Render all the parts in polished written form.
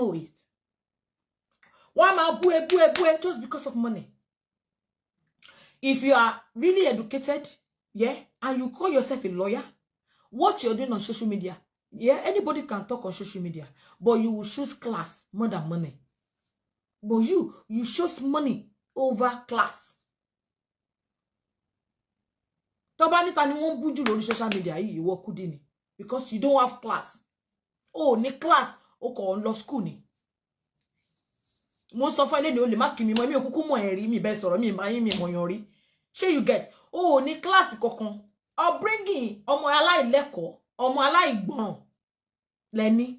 know it. Wọ́n á máa bú ẹ, bú ẹ, bú ẹ just because of money. If you are really educated, yeah, and you call yourself a lawyer, what you're doing on social media, yeah, anybody can talk on social media, but you will choose class more than money. But you chose money over class. Tó bá níta ni wọ́n ń bú jù lórí social media yìí, ìwọ Kudi ni, because you don't have class. O ní class, o kò ń lọ school ni. Mo sọ fún ẹlẹ́ni, o lè má kí mi mọ́, mi ò kúkú mọ̀ ẹ̀ rí, mi bẹ́ẹ̀ sọ̀rọ̀, mi ìbá yín, mi mọ̀yàn rí. Ṣé you get? O ò ní class kankan. Upbringing ọmọ aláìlẹ́kọ̀ọ́, ọmọ aláìgbọràn lẹ́ni.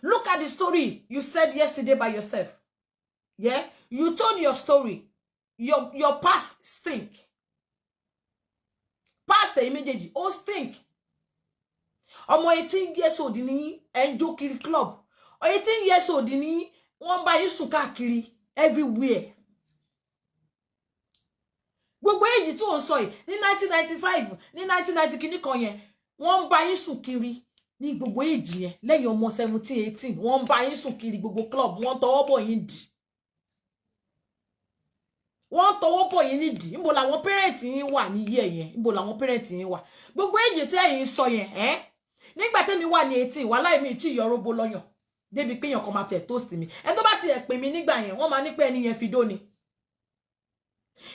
Look at the story you said yesterday by yourself. Yeah, you told your story. Your past stink. Past ẹ̀yin méjèèjì, ó stink. Ọmọ 18 years old ní ẹ̀ ń jó kiri club. 18 years old ní wọ́n bá yín sùn káàkiri everywhere. Gbogbo èjì tí ò ń sọ yìí ní 1995, ní 1990 kìíní kan yẹn, wọ́n ń bá yín sùn kiri ní gbogbo èjì yẹn. Lẹ́yìn ọmọ 17, 18, wọ́n ń bá yín sùn kiri gbogbo club, wọ́n tọwọ́ bọ̀ yín dì, wọ́n tọwọ́ bọ̀ yín nídìí. Níbo làwọn parents yín wà ní yí ẹ̀yẹn? Níbo làwọn parents yín wà gbogbo èjì tí ẹ̀yin sọ yẹn? Ẹ́ nígbà tẹ́mi wà ní 18, wàhálà, mi tí yọ róbó lọ́yàn débi pé èèyàn kan máa tẹ̀ toast mi. Ẹni tó bá tiẹ̀ pè mí nígbà yẹn, wọ́n máa ní pé ẹni yẹn fi dó ni.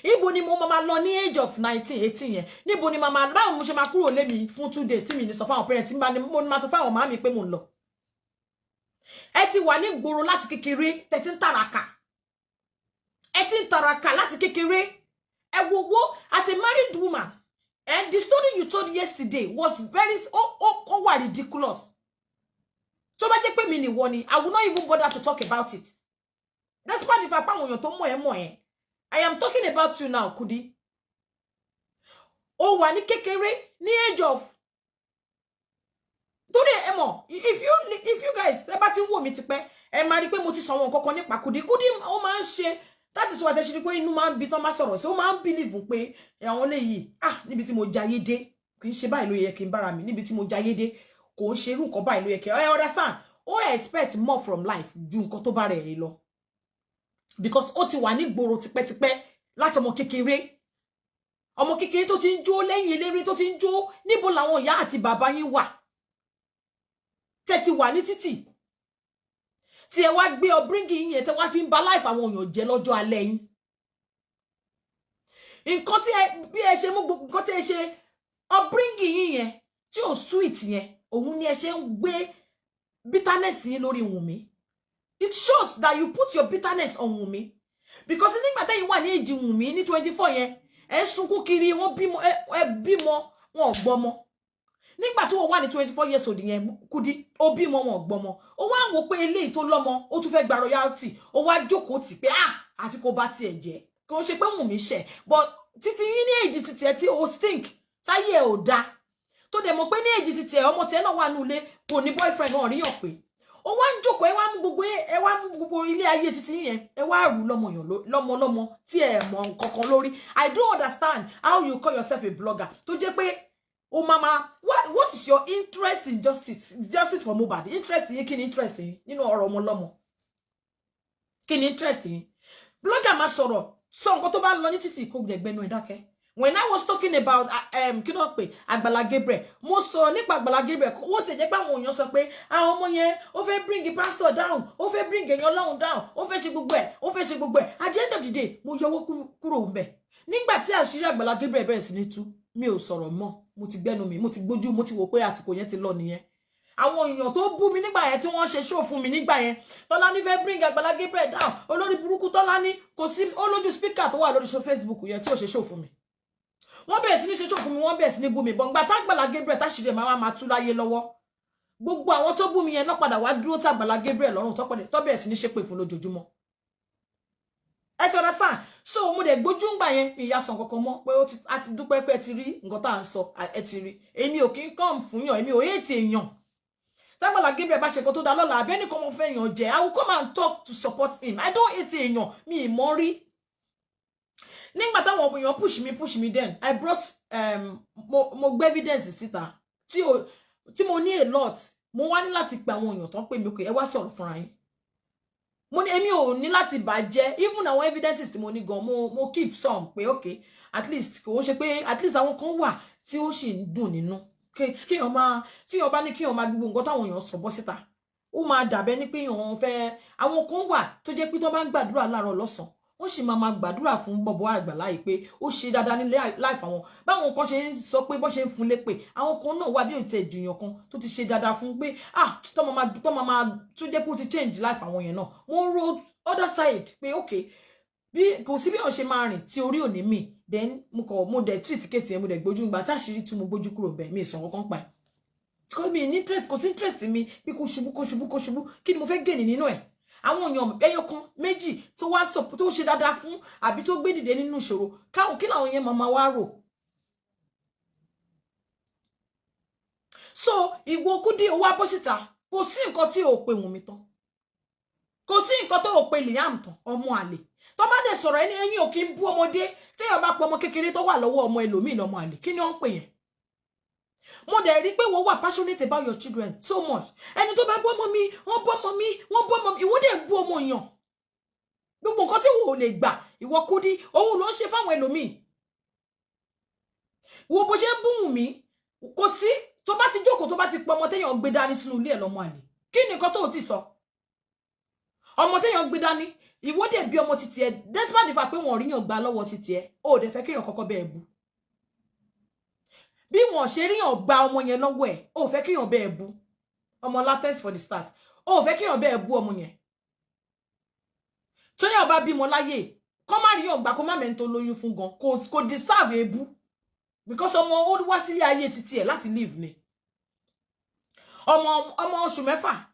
Ibo ni mo máa lọ ní age of 19, 18 yẹn? Níbo ni màá, báwo mo ṣe máa kúrò lé mi fún 2 days tí mi ní sọ fáwọn parents mi? Mo ní máa sọ fáwọn màmí pé mo ń lọ. Ẹ ti wà ní gbòòrò láti kékeré, tẹ ti ń tàràkà, ẹ ti ń tàràkà láti kékeré. Ẹ wo wo as a married woman, and the story you told yesterday was very, ó wà ridiculous. Tó bá jẹ́ pé mi nìwọ ni, I will not even bother to talk about it, despite the fact pé àwọn èèyàn tó mọ̀ ẹ́ mọ̀ ẹ́. I am talking about you now, Kudi. Ó wà ní kékeré ní age of, torí ẹ mọ̀, if you guys ẹ bá ti ń wò mí tipẹ́, ẹ máa rí pé mo ti sọ àwọn nǹkan kan nípa Kudi. Kudi, ó máa ń ṣe, that is why ẹ ṣe rí pé inú máa ń bí tán bá sọ̀rọ̀ sí. Ó máa ń believe pé àwọn léyìí, ah, níbi tí mo jayé dé, kì í ṣe báyìí ló yẹ kí n bára mi. Níbi tí mo jayé dé, kò ń ṣe irú nǹkan báyìí ló yẹ kí ẹ understand. Ó expect more from life ju nǹkan tó bá rẹ̀ rí lọ, because ó ti wà ní gbòòrò tipẹ́tipẹ́ láti ọmọ kékeré. Ọmọ kékeré tó ti ń jó lẹ́yìn eléré, tó ti ń jó. Níbo làwọn ìyá àti bàbá yín wà tẹ́ ti wà ní títì, tí ẹ wá gbé upbringing yẹn, tẹ́ wá fi ń ba life àwọn èèyàn jẹ́ lọ́jọ́ alẹ́ yín? Nǹkan tí ẹ, bí ẹ ṣe mú gbogbo nǹkan tí ẹ ṣe, upbringing yín yẹn tí ò sweet yẹn, òun ni ẹ ṣe ń gbé bitterness yín lórí Wùnmí. It shows that you put your bitterness on Wùnmí, because nígbà tẹ́yìn wà ní èjì Wùnmí ní 24 yẹn, ẹ sunkún kiri, wọ́n bímọ, ẹ bímọ, wọn ò gbọ́mọ. Nígbà tí wọ́n wà ní 24 years old yẹn, Kudi, ó bímọ, wọn ò gbọ́mọ. Ó wá ń wò pé eléyìí tó lọ́mọ, ó tún fẹ́ gba royalty. Ó wá jókòó tì pé, ah, àfi kó bá tiẹ̀ jẹ́. Kò ń ṣe pé Wùnmí ṣẹ̀, but títí yín ní èjì títí ẹ tí ó stink, táyé ẹ ò dáa, tó dẹ̀ mọ̀ pé ní èjì títí ẹ, ọmọ tiẹ̀ náà wà ní ilé, kò ní boyfriend náà ríyàn, pé ó wá ń jókòó, ẹ wá mú gbogbo ilé ayé títí yẹn, ẹ wá rù lọ́mọ yàn, lọ́mọ lọ́mọ tí ẹ mọ̀ nǹkankan lórí. I don't understand how you call yourself a blogger tó jẹ́ pé o mama, what is your interest in justice, justice for Mohbad? Interest yín, kí ni interest yín nínú ọ̀rọ̀ ọmọ lọ́mọ? Kí ni interest yín? Blogger máa sọ̀rọ̀, sọ nǹkan tó bá ń lọ ní títì, kó gbẹgbẹnu ẹ dákẹ́. When I was talking about kí ló pè, Àgbàlá Gabriel, mo sọ̀rọ̀ nípa Àgbàlá Gabriel. Wọ́n ti jẹ́ pé àwọn èèyàn sọ pé àwọn ọmọ yẹn, ó fẹ́ bring the pastor down, ó fẹ́ bring èèyàn Ọlọ́run down, ó fẹ́ ṣe gbogbo ẹ̀, ó fẹ́ ṣe gbogbo ẹ̀. At the end of the day, mo yọwọ́ kúrò ńbẹ̀. Nígbà tí àṣírí Àgbàlá Gabriel bẹ̀rẹ̀ sí ní tú, mi ò sọ̀rọ̀ mọ́. Mo ti gbẹ́nu mi, mo ti gbójú, mo ti wò pé àsìkò yẹn ti lọ nìyẹn. Àwọn èèyàn tó bú mi nígbà yẹn, tí wọ́n ṣe show fún mi nígbà yẹn, Tọ́lání fẹ́ bring Àgbàlá Gabriel down, olórí burúkú Tọ́lání, kò sí ó lójú speaker tó wà lórí show Facebook yẹn tí ò ṣe show fún mi. Wọ́n bẹ̀rẹ̀ sí ní ṣe show fún mi, wọ́n bẹ̀rẹ̀ sí ní bú mi. Bọ̀ǹgbà tágbàlá Gabriel táṣìírí máa máa tú láyé lọ́wọ́, gbogbo àwọn tó bú mi yẹn náà padà wá dúró tí Àgbàlá Gabriel lọ́rùn, tó bẹ̀rẹ̀ sí ní ṣépè fún lójoojúmọ́. Ẹ ti understand? So mo dẹ̀ gbójú ńgbà yẹn, mi ìyá sọ kankan mọ́ pé ó ti, a ti dúpẹ́ pé ẹ ti rí nǹkan tá à ń sọ. Ẹ ti rí, èmi ò kí ń kàn fún yàn, èmi ò hate èèyàn. Tágbàlá Gabriel bá ṣe nǹkan tó dá lọ́la, àbẹ́nìkan mo fẹ́ yàn jẹ́, I will come and talk to support him. I don't hate èèyàn, mi ì mọ̀ rí. Nígbà táwọn èèyàn push me, push me, then I brought mo gbé evidence síta tí o tí mo ní a lot. Mo wá ní láti pe àwọn èèyàn tó ń pè mí pé ẹ wá sọ̀rọ̀ fúnra yín. Mo ní èmi ò ní láti bàjẹ́. Even àwọn evidences tí mo ní gan, mo keep some pé okay, at least kò ń ṣe pé at least àwọn kan wà tí ó sì ń dùn nínú kéèyàn máa, tí èèyàn bá ní kéèyàn máa gbogbo nǹkan táwọn èèyàn sọ bọ́ síta, ó máa dàbẹ́ ní pé èèyàn fẹ́. Àwọn kan wà tó jẹ́ pé tó bá ń gbàdúrà láàárọ̀, lọ́sàn-án, wọ́n sì máa máa gbàdúrà fún bọ̀bọ̀ àgbàlá yìí pé ó ṣe dáadáa ní life àwọn. Báwọn kan ṣe ń sọ pé bọ́n ṣe ń fún lépè, àwọn kan náà wà bí òun tẹ̀ jìyàn kan tó ti ṣe dáadáa fún pé ah, tọ́mọ máa, tọ́mọ máa tó jẹ́ pé ó ti change life àwọn yẹn náà. Mo ro other side pé okay, bí kò sí bí wọ́n ṣe máa rìn tí orí ò ní mì. Then mo kọ̀, mo dẹ̀ treat case yẹn, mo dẹ̀ gbójú ìgbà táṣìírí tú, mo gbójú kúrò bẹ́ẹ̀. Mi ìsàn kankan pa ẹ̀ kò mi ní interest, kò sí interest mi bí kò ṣubú, kò ṣubú, kò ṣubú. Kí ni mo fẹ́ gain nínú ẹ̀? Àwọn èèyàn ẹyọ kan, méjì tó wá sọ tó ṣe dáadáa fún àbí tó gbé dìde nínú ìṣòro, káwọn kí làwọn yẹn máa wá rò. So ìwọ Kúdí, ó wá bọ́ síta. Kò sí nǹkan tí ò pe Wùnmí tán, kò sí nǹkan tó ò pe Liam tán. Ọmọ àlè tó bá dẹ̀ sọ̀rọ̀ ẹni, ẹ̀yin ò kí ń bú ọmọdé. Téèyàn bá pọ ọmọ kékeré tó wà lọ́wọ́ ọmọ ẹlòmíì lọ́mọ àlè, kí ni wọ́n ń pè yẹn? Mo dẹ̀ rí pé wọ́n wà passionate about your children so much. Ẹni tó bá bú ọmọ mi, wọ́n bú ọmọ mi, wọ́n bú ọmọ mi. Ìwọ dẹ̀ bú ọmọ yàn. Gbogbo nǹkan tí wò lè gbà, ìwọ Kúdí, òun ló ń ṣe fáwọn ẹlòmíì. Wo bó ṣe ń bú mí, kò sí tó bá ti jókòó, tó bá ti pọ ọmọ téèyàn gbé dání sínú ilé ẹ̀ lọ́mọ àlè, kí ni nǹkan tó ti sọ? Ọmọ téèyàn gbé dání, ìwọ dẹ̀ bí ọmọ títí ẹ, despite the fact pé wọn ò ríyàn gbà lọ́wọ́ títí ẹ, ó dẹ̀ fẹ́ kéèyàn kọ́kọ́ bẹ́ẹ̀ bú. Bí wọn ṣe ríyàn gba ọmọ yẹn lọ́wọ́ ẹ̀, ó fẹ́ kéèyàn bẹ́ẹ̀ bú ọmọ. Thanks for the stars. Ó fẹ́ kéèyàn bẹ́ẹ̀ bú ọmọ yẹn. Tóyàn bá bímọ láyé, kọ́ má ríyàn gbà, kó má mẹ́ni tó lóyún fún gan, kò deserve èébú, because ọmọ ó wá sílé ayé títí ẹ̀ láti live ni. Ọmọ oṣù 6,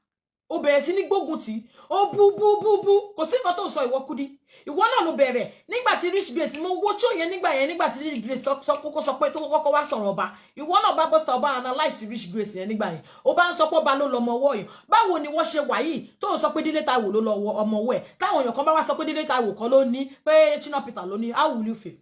ó bẹ̀rẹ̀ sí ní gbógun tí ó bú bú bú bú. Kò sí nǹkan tó sọ. Ìwọ Kúdí, ìwọ náà ló bẹ̀rẹ̀ nígbà tí Rich Grace, mo wo show yẹn nígbà yẹn, nígbà tí Rich Grace sọ kókó sọ pé tó kọ́kọ́ wá sọ̀rọ̀ ọba, ìwọ náà bá bọ́sítà, ọba analyse Rich Grace yẹn nígbà yẹn. Ó bá ń sọ pé ọba ló lọmọ ọwọ́ yìí. Báwo ni wọ́n ṣe wà yìí tó ń sọ pé Délé Táíwò ló lọ ọmọ ọwọ́ ẹ̀? Táwọn èèyàn kan bá wá sọ pé Délé Táíwò kan ló ní, pé Shina Peter ló ní, how will you feel?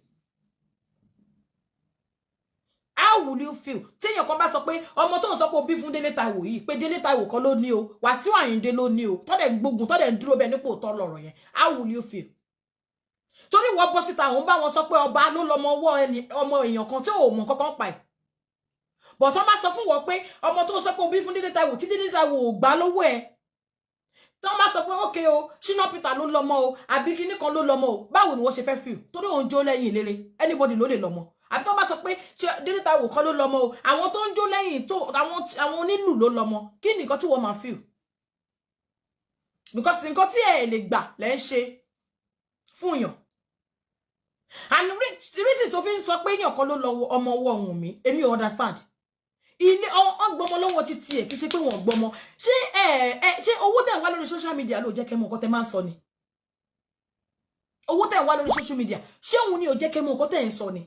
How will you feel tí èèyàn kan bá sọ pé ọmọ tó ń sọ pé o bí fún Délé Táíwò yìí, pé Délé Táíwò kan ló ní o, Wàsíù Àyìndé ló ní o, tọ́dẹ̀ ń gbógun, tọ́dẹ̀ ń dúró bẹ́ẹ̀ nípò tọ́ lọ̀rọ̀ yẹn, how will you feel? Torí wọ́n bọ́ síta, òun bá wọn sọ pé ọba ló lọmọ ọwọ́ ẹni, ọmọ èèyàn kan tí ò mọ̀ kankan pa ẹ̀ bọ̀. Tó bá sọ fún wọn pé ọmọ tó sọ pé o bí fún Délé Táíwò, tí Délé Táíwò ò gbà lọ́wọ́ ẹ̀, tó bá sọ pé ókè o, Shina Peter ló lọmọ o, àbí kíní kan ló lọmọ o, báwo ni wọ́n ṣe fẹ́ feel? Torí òun jó lẹ́yìn ìlérè, anybody ló lè lọmọ. Àbí tó bá sọ pé ṣe Délé Táíwò kọ́ ló lọmọ o, àwọn tó ń jó lẹ́yìn tó àwọn onílù ló lọmọ, kí ni nǹkan tí wọ́n máa feel? Because nǹkan tí ẹ lè gbà lẹ́ ń ṣe fún yàn. And reason tó fi ń sọ pé èèyàn kan ló lọ ọmọ ọwọ́ ohun mi, èmi ò understand. Ilé ọgbọmọ lọ́wọ́ títí ẹ̀, kì í ṣe pé wọ́n gbọmọ. Ṣé ẹ ẹ ṣé owó tẹ̀ ń wá lórí social media ló jẹ́ kẹ́ mọ̀ nǹkan tẹ́ máa ń sọ ni? Owó tẹ̀ ń wá lórí social media, ṣé òun ni ò jẹ́ kẹ́ mọ̀ nǹkan tẹ̀ ń sọ ni?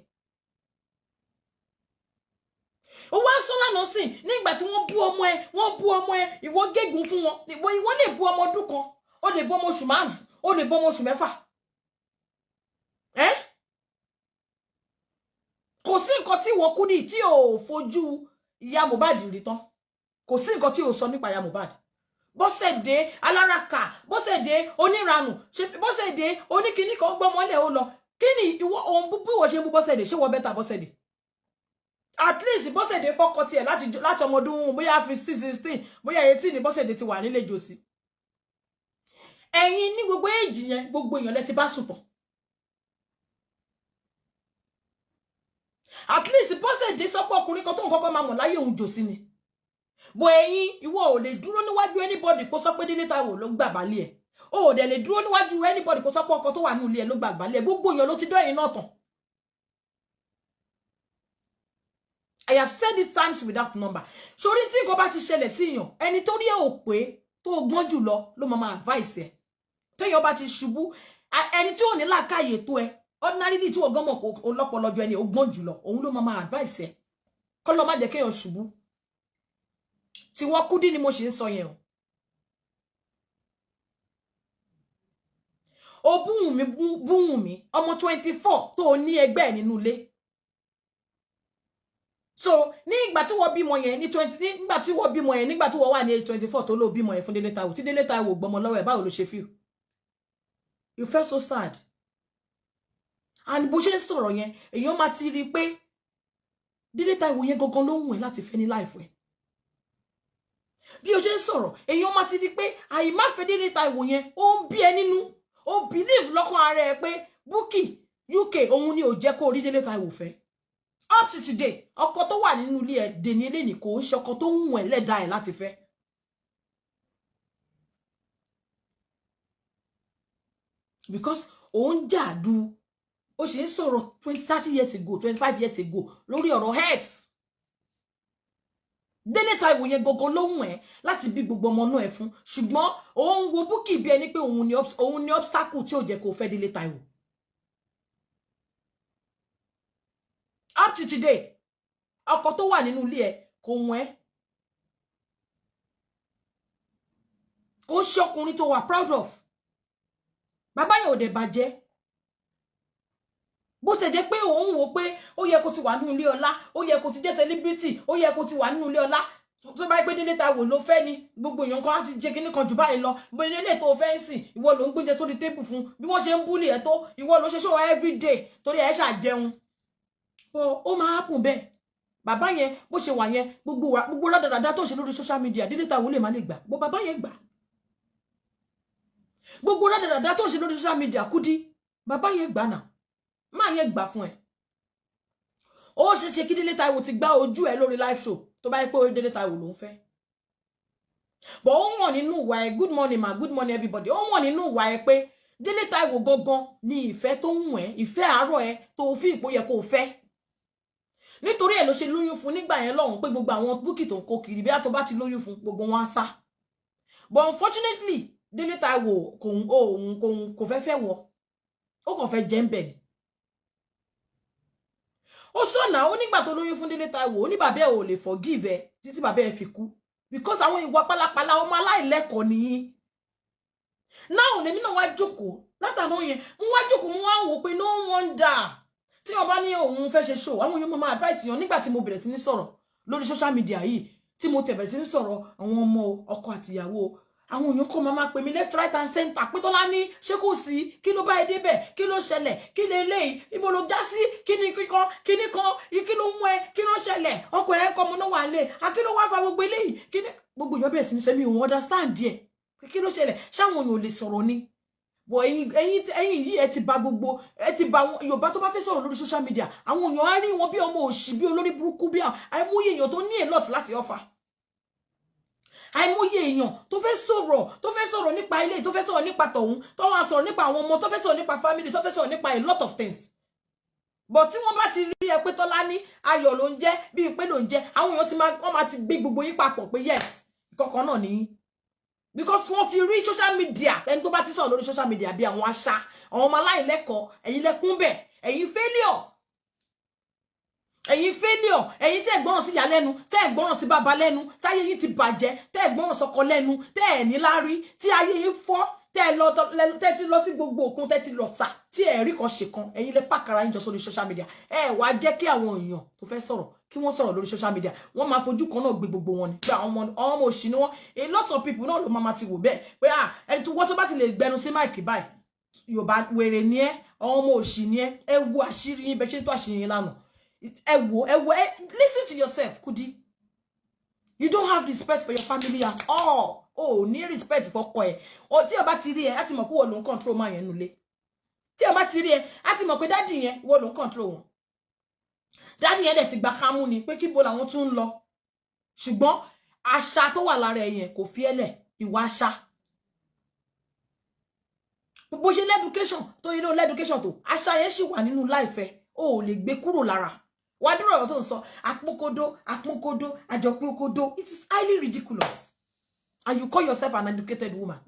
Ó wá sọ lánàá sí nígbà tí wọ́n bú ọmọ ẹ, wọ́n bú ọmọ ẹ, ìwọ gégùn fún wọn. Ìwọ lè bú ọmọ ọdún kan, ó lè bú ọmọ oṣù 5, ó lè bú ọmọ oṣù 6 ẹ. Kò sí nǹkan tí ìwọ Kúdí tí ò fojú ìyá Mohbad rí tán. Kò sí nǹkan tí ò sọ nípa ìyá Mohbad. Bọ́sẹ̀dé aláraka, Bọ́sẹ̀dé oníranù, Bọ́sẹ̀dé oníkíní kan gbọ́mọlẹ̀ ó lọ. Kí ni ìwọ òun bí ìwọ ṣe ń bú Bọ́sẹ̀dé? Ṣé wọ́n better Bọ́sẹ̀dé? At least Bọ́sẹ̀dé fọ́kọ tiẹ̀ láti ọmọ ọdún bóyá fi 16, bóyá 18 ní Bọ́sẹ̀dé ti wà nílé jòsí. Ẹ̀yin ní gbogbo èjì yẹn, gbogbo èèyàn lẹ ti bá sùn tán. At least Bọ́sẹ̀dé sọ pé ọkùnrin kan tó ń kọ́kọ́ máa mọ̀ láyé òun jòsí ni bó. Ẹ̀yin, ìwọ ò lè dúró níwájú anybody kó sọ pé Délé Táíwò ló gbà balẹ̀ ẹ̀. O ò dẹ̀ lè dúró níwájú anybody kó sọ pé ọkọ tó wà ní ilé ẹ̀ ló gbà balẹ̀ ẹ̀. Gbogbo èèyàn ló ti dọ́ ẹ̀yin náà tán. I have said it times without number. Sórí tí nǹkan bá ti ṣẹlẹ̀ sí èèyàn, ẹni tó rí ẹ̀ ò pé, tó gbọ́n jù lọ ló máa máa advice ẹ̀. Téèyàn bá ti ṣubú, ẹni tí ò ní làákàyè tó ẹ ordinarily, tí ọgán mọ̀ pé ọlọ́pọlọjọ ẹni ó gbọ́n jù lọ, òun ló máa máa advice ẹ̀. Kọ́ ló má jẹ́ kéèyàn ṣubú. Tí wọ́n Kúdí ni mo ṣe ń sọ yẹn o. Ó búhùn mi, búhùn mi, ọmọ 24 tó ní ẹgbẹ́ ẹ̀ nínú ilé. So ní ìgbà tí wọ́n bímọ yẹn ní twenty, nígbà tí wọ́n bímọ yẹn, nígbà tí wọ́n wà ní age 24 tó ló bímọ yẹn fún Délé Táíwò, tí Délé Táíwò gbọmọ lọ́wọ́ ẹ̀, báwo ló ṣe feel? You felt so sad. And bó ṣe ń sọ̀rọ̀ yẹn, èèyàn máa ti rí i pé Délé Táíwò yẹn gangan ló ń wù ẹ́ láti fẹ́ ní life ẹ̀. Bí o ṣe ń sọ̀rọ̀, èèyàn máa ti rí i pé àìmáfẹ́ Délé Táíwò yẹn, ó ń bí ẹ nínú. Ó believe lọ́kàn ara ẹ pé Bukky UK òun ni ò jẹ́ kó rí Délé Táíwò fẹ́. Up to today, ọkọ tó wà nínú ilé ẹ dèní eléyìí kò ń ṣọkọ tó ń wù ẹ́ lẹ́dàá ẹ̀ láti fẹ́. Because òun jà du, ó sì ń sọ̀rọ̀ 20, 30 years ago, 25 years ago lórí ọ̀rọ̀ ex. Délé Táíwò yẹn gangan ló wùn ẹ́ láti bí gbogbo ọmọ náà ẹ fún, ṣùgbọ́n òun wo Bukky bí ẹni pé òun ni obstacle tí ò jẹ́ kó fẹ́ Délé Táíwò. Up to today, ọkọ tó wà nínú ilé ẹ kò wùn ẹ́, kò ṣọkùnrin tó wà proud of. Bàbá yẹn ò dẹ̀ bàjẹ́, bó tẹ̀ jẹ́ pé òun wò pé ó yẹ kó ti wà nínú ilé ọlá, ó yẹ kó ti jẹ́ celebrity, ó yẹ kó ti wà nínú ilé ọlá. Tó bá pé Délé Táíwò ló fẹ́ ni, gbogbo èèyàn kan á ti jẹ́ kíní kan jù báyìí lọ. Bóyá ilé tó fẹ́ ń sìn, ìwọ ló ń gbóúnjẹ sórí tébù fún, bí wọ́n ṣe ń bully ẹ̀ tó, ìwọ ló ṣe ṣòwò everyday torí ẹ̀ ṣàjẹun. Ó máa happen bẹ́ẹ̀. Bàbá yẹn bó ṣe wà yẹn, gbogbo wa gbogbo rádaràda tó ń ṣe lórí social media, Délé Táíwò lè má lè gbà bó bàbá yẹn gbà. Gbogbo rádaràda tó ń ṣe lórí social media, Kudi, bàbá yẹn gbà náà, máa yẹn gbà fún ẹ. Ó ṣe ṣe kí Délé Táíwò ti gbá ojú ẹ lórí live show, tó bá yẹ pé Délé Táíwò ló ń fẹ́. But ó wọ̀n nínú ìwà ẹ. Good morning ma, good morning everybody. Ó wọ̀n nínú ìwà ẹ pé Délé Táíwò gangan ni ìfẹ́ tó ń wọ̀n ẹ, ìfẹ́ àárọ̀ ẹ tó fi ìpò yẹ kó o fẹ́. Nítorí ẹ ló ṣe lóyún fún nígbà yẹn lọ́hùn, pé gbogbo àwọn Bukky tó ń kó kiri, bí a tó bá ti lóyún fún, gbogbo wọn á sá. But unfortunately, Délé Táíwò kò òun kò fẹ́ fẹ́ wọ, ó kàn fẹ́ jẹ́ ń bẹ̀ ni. Ó sọ̀nà ó nígbà tó lóyún fún Délé Táíwò, ó ní bàbá ẹ̀ ò lè forgive ẹ títí bàbá ẹ̀ fi kú, because àwọn ìwà pálapàla ọmọ aláìlẹ́kọ̀ọ́ nìyí. Náà lèmi náà wá jókòó látàná yẹn, mo wá jókòó, mo wá wò pé no wonder tí wọ́n bá ní òun fẹ́ ṣe show, àwọn èèyàn máa advice yan. Nígbà tí mo bẹ̀rẹ̀ sí ní sọ̀rọ̀ lórí social media yìí, tí mo tẹ̀ bẹ̀rẹ̀ sí ní sọ̀rọ̀ àwọn ọmọ ọkọ àtìyàwó, àwọn èèyàn kọ́ máa pè mí left, right and center pé Tọ́lá ní ṣé kò sí, kí ló bá ẹ débẹ̀, kí ló ṣẹlẹ̀, kí lè léyìí, ibo ló já sí, kí ni kíkan, kí ni kan, kí ló mú ẹ, kí ló ṣẹlẹ̀, ọkọ ẹ kọ́ ọmọ náà wà lé, kí ló wá fa gbogbo eléyìí, kí ni gbogbo èèyàn bẹ̀rẹ̀ sí ní sọ. Mi ò understand díẹ̀, kí ló ṣẹlẹ̀, ṣáwọn èèyàn ò lè sọ̀rọ̀ ni? Bọ̀ ẹ̀yin yìí, ẹ ti ba gbogbo, ẹ ti ba Yorùbá tó bá fẹ́ sọ̀rọ̀ lórí social media, àwọn èèyàn á rí wọn bí ọmọ òṣì, bí olórí burúkú, bí àìmọye èèyàn tó ní a lot láti offer, àìmọye èèyàn tó fẹ́ sọ̀rọ̀, tó fẹ́ sọ̀rọ̀ nípa ilé, tó fẹ́ sọ̀rọ̀ nípa tọ̀hún, tó wọ́n sọ̀rọ̀ nípa àwọn ọmọ, tó fẹ́ sọ̀rọ̀ nípa family, tó fẹ́ sọ̀rọ̀ nípa a lot of things. But tí wọ́n bá ti rí ẹ pé Tọ́lá ní ayọ̀ ló ń jẹ́, bíi pé ló ń jẹ́, àwọn èèyàn ti máa, wọ́n máa ti gbé gbogbo yín papọ̀ pé yes, ìkọ̀kan náà nìyí, because wọ́n ti rí social media, ẹni tó bá ti sọ̀rọ̀ lórí social media bí àwọn àṣà àwọn ọmọ aláìlẹ́kọ̀ọ́. Ẹ̀yin lẹ́kún bẹ̀, ẹ̀yin failure, ẹ̀yin failure, ẹ̀yin tẹ́ gbọ́ràn sí ìyá lẹ́nu, tẹ́ gbọ́ràn sí bàbá lẹ́nu, táyé yín ti bàjẹ́, tẹ́ gbọ́ràn sọ́kọ lẹ́nu, tẹ́ ẹ̀ ní láárí, tí ayé yín fọ́, tẹ́ lọ, tẹ́ ti lọ sí gbogbo òkun, tẹ́ ti lọ sà, tí ẹ̀ rí kan ṣe kan. Ẹ̀yin lẹ pàkàrà yín jọ sórí social media. Ẹ wá jẹ́ kí àwọn èèyàn tó fẹ́ sọ̀rọ̀ kí wọ́n sọ̀rọ̀ lórí social media. Wọ́n máa fojú kan náà gbé gbogbo wọn ni pé àwọn ọmọ òṣì ni wọ́n. A lot of people náà ló máa ti wò bẹ́ẹ̀ pé ah, ẹni tó wọ́n tó bá ti lè gbẹnu sí mic báyìí, Yorùbá wèrè ni ẹ, ọmọ òṣì ni ẹ. Ẹ wo àṣírí yín bẹ ṣe tó àṣírí yín lánàá. Ẹ wo, ẹ wo, ẹ listen to yourself, Kudi. You don't have respect for your family at all. O ní respect fọ́kọ ẹ. O tí o bá ti rí ẹ, á ti mọ̀ pé wọ́n ló ń control máa yẹn nulẹ̀. Tí o bá ti rí ẹ, á ti mọ̀ pé daddy yẹn, wọ́n ló ń control wọn. Daddy yẹn dẹ̀ ti gba kámú ni pé kí bo làwọn tún ń lọ. Ṣùgbọ́n àṣà tó wà lára ẹ yẹn kò fi ẹ́ lẹ̀, ìwà àṣà. Bó ṣe l'education tó yẹ ló l'education tó, àṣà yẹn sì wà nínú life ẹ, o ò lè gbé kúrò lára. Wà á dúró ọ̀rọ̀ tó ń sọ, àpókódó, àpókódó, àjọpínkódó. It is highly ridiculous. And you call yourself an educated woman.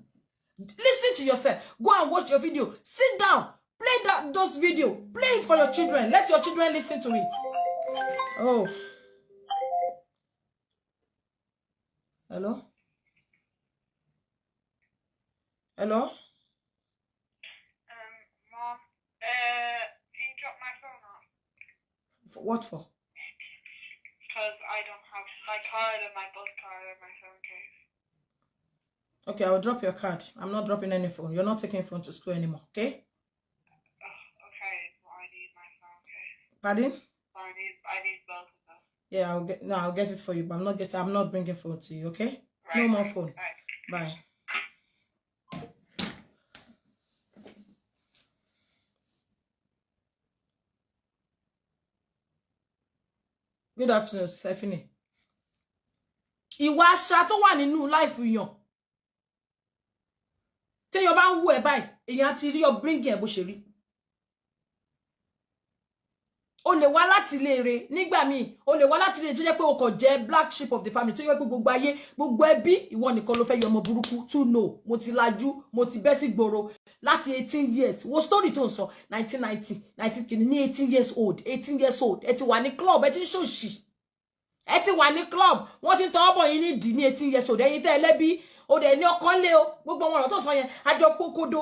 Listen to yourself. Go and watch your video. Sit down. Play those video. Play it for your children. Let your children listen to it. Oh. Hello? Hello? Mom, can you drop my phone off? For what for? My card and my bus card and my phone case. Okay, I will drop your card. I'm not dropping any phone. You're not taking phone to school anymore, okay? Oh, okay. Well, I need my phone case. Pardon? I need both of them. Yeah, I'll get no, I'll get it for you, but I'm not bringing phone to you, okay? Right. No more phone. Right. Bye. Good afternoon, Stephanie. Ìwà àṣà tó wà nínú life yàn. Téèyàn bá ń wò ẹ́ báyìí, èèyàn á ti rí upbringing ẹ̀ bó ṣe rí. O lè wá láti ilé rẹ̀ nígbà míì, o lè wá láti ilé tó jẹ́ pé o kò jẹ́ black sheep of the family, tó jẹ́ pé gbogbo ayé, gbogbo ẹbí, ìwọ nìkan ló fẹ́ yọ ọmọ burúkú. To know, mo ti lajú, mo ti bẹ́ sí gbòòrò láti 18 years. Wo story tó ń sọ, 1990, 19 kìíní ní 18 years old, 18 years old. Ẹ ti wà ní club, ẹ ti ń ṣòṣì, ẹ ti wà ní club, wọ́n ti ń tọwọ́ bọ̀ yín nídìí ní 18 years old. Ẹ̀yin tẹ́ ẹ lẹ́bí, o dẹ̀ ní ọkọ ńlé o. Gbogbo àwọn ọ̀rọ̀ tó sọ yẹn, àjọ pókódó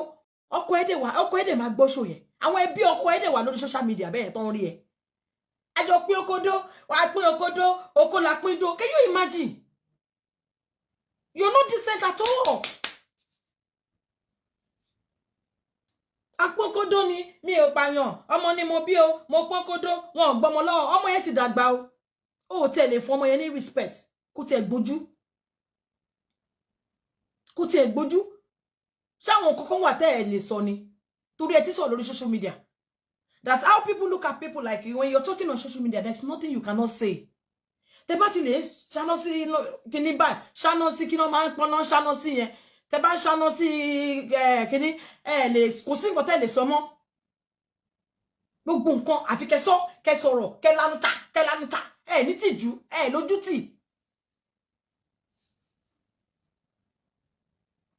ọkọ ẹ̀ dẹ̀ wà, ọkọ ẹ̀ dẹ̀ máa gbọ́ ṣò yẹn. Àwọn ẹbí ọkọ ẹ̀ dẹ̀ wà lórí social media bẹ́ẹ̀ tó ń rí ẹ. Àjọ pín okodo, wàá pín okodo, oko la pín do. Can you imagine? You're not decent at all. Apókódó ni mi ò pààyàn, ọmọ ni mo bí o, mo pókódó, wọn ò gbọmọ lọ́wọ́. Ọmọ yẹn ti dàgbà o, ó tẹ̀ lè fún ọmọ yẹn ní respect, kó tiẹ̀ gbójú, kó tiẹ̀ gbójú. Ṣáwọn kankan wà tẹ́ ẹ lè sọ ni torí ẹ ti sọ lórí social media? That's how people look at people like you. When you're talking on social media, there's nothing you cannot say. Tẹ́ bá ti lè ṣáná sí kíní báyìí, ṣáná sí kíní, máa ń pọnà ṣáná sí yẹn. Tẹ́ bá ń ṣáná sí kíní, ẹ lè, kò sí nǹkan tẹ́ lè sọ mọ́. Gbogbo nǹkan àfi kẹ́ sọ, kẹ́ sọ̀rọ̀, kẹ́ lanu ta, kẹ́ lanu ta. Ẹ ní tìjú, ẹ lójú tì,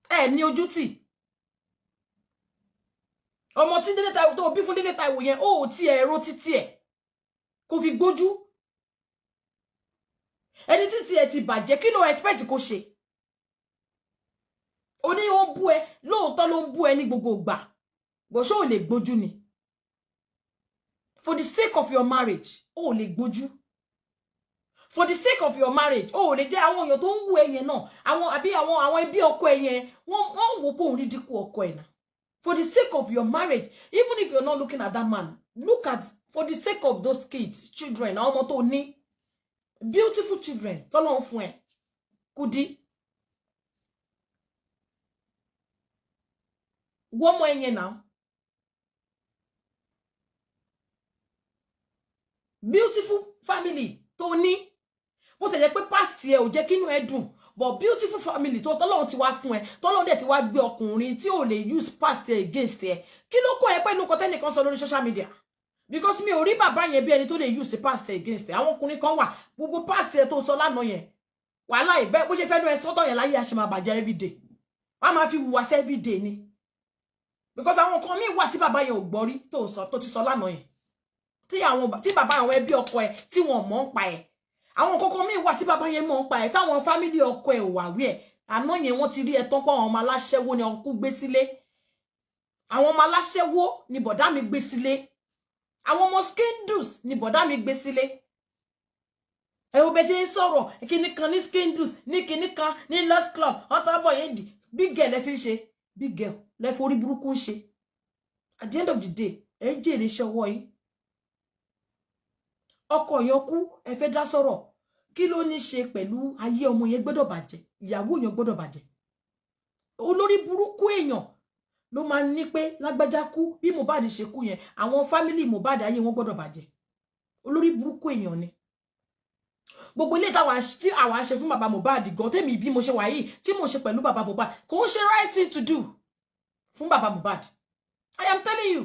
ẹ ní ojú tì. Ọmọ tí Délé Táíwò tó bí fún Délé Táíwò yẹn, ó tí ẹ ro títí ẹ kò fi gbójú. Ẹni títí ẹ ti bàjẹ́, kí ló expect kó ṣe? Ó ní ó ń bú ẹ, lóòótọ́ ló ń bú ẹ ní gbogbo ìgbà bó ṣó ò lè gbójú ni. For the sake of your marriage, ó ò lè gbójú. For the sake of your marriage, ó ò lè jẹ́ àwọn èèyàn tó ń wú ẹ yẹn náà, àwọn àbí àwọn ẹbí ọkọ ẹ yẹn, wọ́n wò pé òun rí dínkù ọkọ ẹ náà. For the sake of your marriage, even if you're not looking at that man, look at, for the sake of those kids, children, àwọn ọmọ tó ní, beautiful children tọ́lọ́run fún ẹ. Kudi, wọ́n mọ ẹyẹn náà, beautiful family tó ní. Bó tẹ̀ jẹ́ pé past ẹ ò jẹ́ kínú ẹ dùn, but beautiful family tó tọ́lọ́run ti wá fún ẹ, tọ́lọ́run dẹ̀ ti wá gbé ọkùnrin tí ò lè use past ẹ against ẹ. Kí ló kọ́ ẹ pẹ̀lú nǹkan tẹ́nìkan sọ lórí social media? Because mi ò rí bàbá yẹn bí ẹni tó lè use past ẹ against ẹ. Àwọn ọkùnrin kan wà, gbogbo past ẹ tó sọ lánàá yẹn, wàhálà ìbẹ́ bó ṣe fẹ́ nu ẹ sọ́tọ̀ yẹn láyé àṣẹ máa bàjẹ́ everyday, wọ́n á máa fi hùwà sí everyday ni, because àwọn kan míì wà tí bàbá yẹn ò gbọ́ rí tó sọ, tó ti sọ lánàá yẹn, tí àwọn tí bàbá, àwọn ẹbí ọkọ ẹ tí wọn mọ̀ ń pa ẹ. Àwọn kankan míì wà tí bàbá yẹn mọ̀ ń pa ẹ, táwọn family ọkọ ẹ ò wà wí ẹ. Àná yẹn, wọ́n ti rí ẹ tán pé àwọn ọmọ aláṣẹ́wó ni ọkú gbé sílé, àwọn ọmọ aláṣẹ́wó ni bọ̀dá mi gbé sílé, àwọn ọmọ skindles ni bọ̀dá mi gbé sílé. Ẹ wo bẹ ṣe ń sọ̀rọ̀, kíní kan ní skindles, ní kíní kan ní lost club, wọ́n tọ́ bọ̀ yẹn dì. Big girl lẹ fi ń ṣe, big girl lẹ fi orí burúkú ń ṣe. At the end of the day, ẹ ń jèrè iṣẹ́ ọwọ́ yín. Ọkọ yẹn kú, ẹ fẹ́ dá sọ̀rọ̀. Kí ló ní ṣe pẹ̀lú ayé ọmọ yẹn gbọ́dọ̀ bàjẹ́, ìyàwó yẹn gbọ́dọ̀ bàjẹ́? Olórí burúkú èèyàn ló máa ń ní pé lágbájá kú, bí Mohbad ṣe kú yẹn, àwọn family Mohbad, ayé wọn gbọ́dọ̀ bàjẹ́. Olórí burúkú èèyàn ni. Gbogbo ilé táwa tí àwa ṣe fún bàbá Mohbad gan, tèmi bí mo ṣe wà yìí, tí mo ṣe pẹ̀lú bàbá Mohbad, kò ń ṣe right thing to do fún bàbá Mohbad, I am telling you.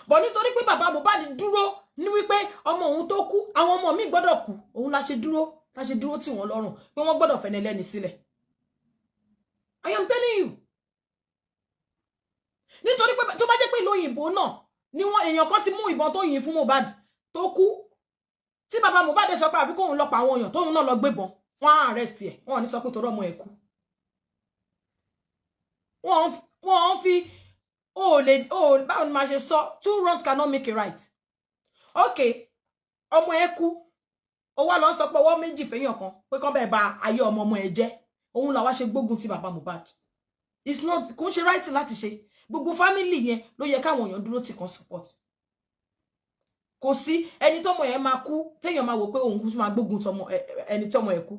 But nítorí pé bàbá Mohbad dúró ní wípé ọmọ òun tó kú, àwọn ọmọ mi gbọ́dọ̀ kú, òun la ṣe dúró tì wọ́n lọ́rùn pé wọ́n gbọ́dọ̀ fẹ́ni lẹ́ni sílẹ̀. I am telling you, nítorí pé tó bá jẹ́ pé ìlú òyìnbó náà ni wọ́n, èèyàn kan ti mú ìbọn tó yìn fún Mohbad tó kú, tí bàbá Mohbad sọ pé àfi kóun lọ pa àwọn èèyàn, tóun náà lọ gbébọn, wọ́n á arrest ẹ̀. Wọ́n ò ní sọ pé torí ọmọ ẹ̀ kú. Wọ́n fi o lè o, báwo ni màá ṣe sọ? Two wrongs cannot make a right. Okay, ọmọ ẹ̀ kú. Ó wá lọ sọ pé ọwọ́ méjì fẹ́yàn kan pé kán bẹ́ẹ̀ ba ayé ọmọ ọmọ ẹ̀ jẹ́. Òun làwa ṣe gbógun ti bàbá Mohbad. It's not, kò ń ṣe right láti ṣe. Gbogbo family yẹn ló yẹ káwọn èèyàn dúró tì kan support. Kò sí ẹni tọ́mọ yẹn máa kú téèyàn máa wò pé òun kú máa gbógun tọmọ ẹni tọ́mọ ẹ̀ kú.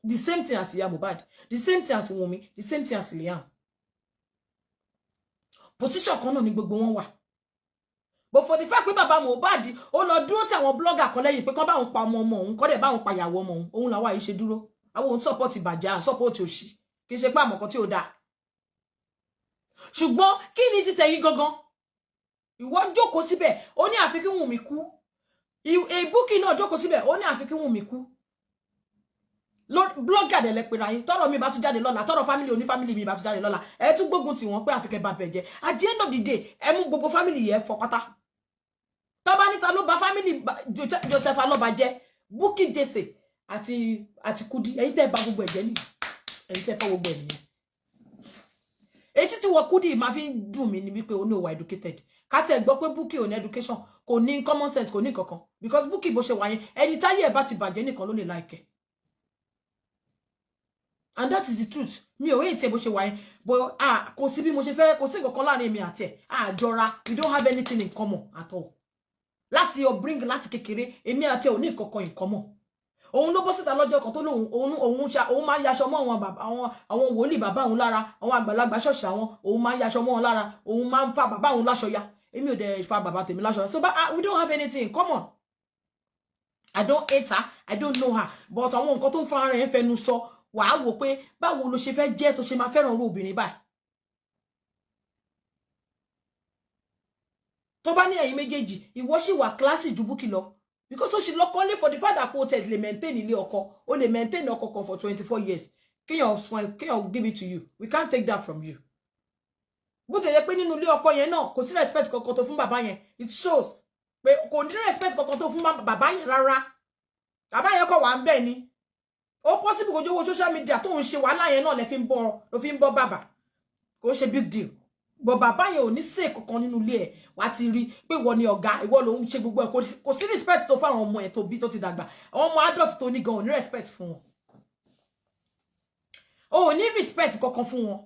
The same thing as ìyá Mohbad, the same thing as Wunmi, the same thing as Liam. Position kan náà ni gbogbo wọn wà. But for the fact pé bàbá Mohbad ó lọ dúró tí àwọn blogger kan lẹ́yìn pé kán bá òun pa ọmọ ọmọ òun, kọ́ dẹ̀ bá òun pa ìyàwó ọmọ òun, òun làwa yìí ṣe dúró. Àwọn òun support ìbàjẹ́, à support òṣì. Kì í ṣe pé àmọ̀kan tí ò dáa, ṣùgbọ́n kí ni ti tẹ̀yìn gangan? Ìwọ jókòó síbẹ̀, ó ní àfi kí Wùnmí kú. Bukky náà jókòó síbẹ̀, ó ní àfi kí Wùnmí kú. Blogger dẹ̀ lẹ pera yín. Tọ́rọ̀ mi bá tún jáde lọ́la, tọ́rọ̀ family oní family mi bá tún jáde lọ́la, ẹ tún gbógun tì wọ́n pé àfi kẹ́ bá bẹ̀ jẹ́. At the end of the day, ẹ mú gbogbo family yẹn fọ pátá. Tọ́ba níta ló bà family Joseph Alọ́ba jẹ́, Bukky Jesse àti Kudi, ẹ̀yin tẹ́ bà gbogbo ẹ̀ jẹ́ nìyẹn, ẹ̀yin tẹ́ fọ́ gbogbo ẹ̀ nìyẹn. Etí tí wọ́n Kudi máa fi ń dùn mí ni wípé ó ní òwà educated. Ká tiẹ̀ gbọ́ pé Bukky ò ní education, kò ní common sense, kò ní kankan, because Bukky bó ṣe wà yẹn, ẹni táyé ẹ̀ bá ti bàjẹ́ nìkan ló lè like ẹ̀, and that is the truth. Mi ò hate ẹ bó ṣe wà yẹn, but ah, kò sí bí mo ṣe fẹ́, kò sí nǹkan kan láàrin èmi àti ẹ̀. Àjọra, we don't have anything in common at all. Láti upbring, láti kékeré, èmi àti ẹ̀ ò ní nǹkan kan in common. Òun ló bọ́ síta lọ́jọ́ kan tó lóun òun òun ṣa òun máa ń yaṣọ mọ́ àwọn bàbá, àwọn wòlíì bàbá òun lára, àwọn àgbàlagbà ṣọ̀ṣì àwọn, òun máa ń yaṣọ mọ́ wọn lára, òun máa ń fa bàbá òun láṣọ ya. Èmi ò dẹ̀ fa bàbá tèmi láṣọ ya. So but, we don't have anything in common. I don't hate her, I don't know her, but àwọn nǹkan tó ń fa ara ẹ̀ ń fẹnu sọ, wàá wò pé báwo ló ṣe fẹ́ jẹ́ tó ṣe máa fẹ́ràn irú obìnrin báyìí. Tó bá ní ẹ̀yin méjèèjì, ìwọ sì wà classy ju Bukky lọ, because ó ṣì lọ́kọ́ lé. For the fact that o tẹ̀ lè maintain ilé ọkọ, o lè maintain ọkọ kan for 24 years, kéèyàn fún kéèyàn give it to you, we can't take that from you. Bó ti yẹ pé nínú ilé ọkọ yẹn náà, kò sí respect kankan tó fún bàbá yẹn. It shows pé kò ní respect kankan tó fún bàbá yẹn rárá. Bàbá yẹn kọ̀ wá ń bẹ̀ ni. Ó possible kó jówó social media tó ń ṣe wàhálà yẹn náà lè fi ń bọ́, ló fi ń bọ́ bàbá. Kò ṣe big deal, but bàbá yẹn ò ní sè kankan nínú ilé ẹ̀. Wàá ti rí pé ìwọ ni ọ̀gá, ìwọ ló ń ṣe gbogbo ẹ̀. Kò sí respect tó fáwọn ọmọ ẹ̀ tó bí tó ti dàgbà. Àwọn ọmọ adult tó ní gan ò ní respect fún wọn, o ò ní respect kankan fún wọn,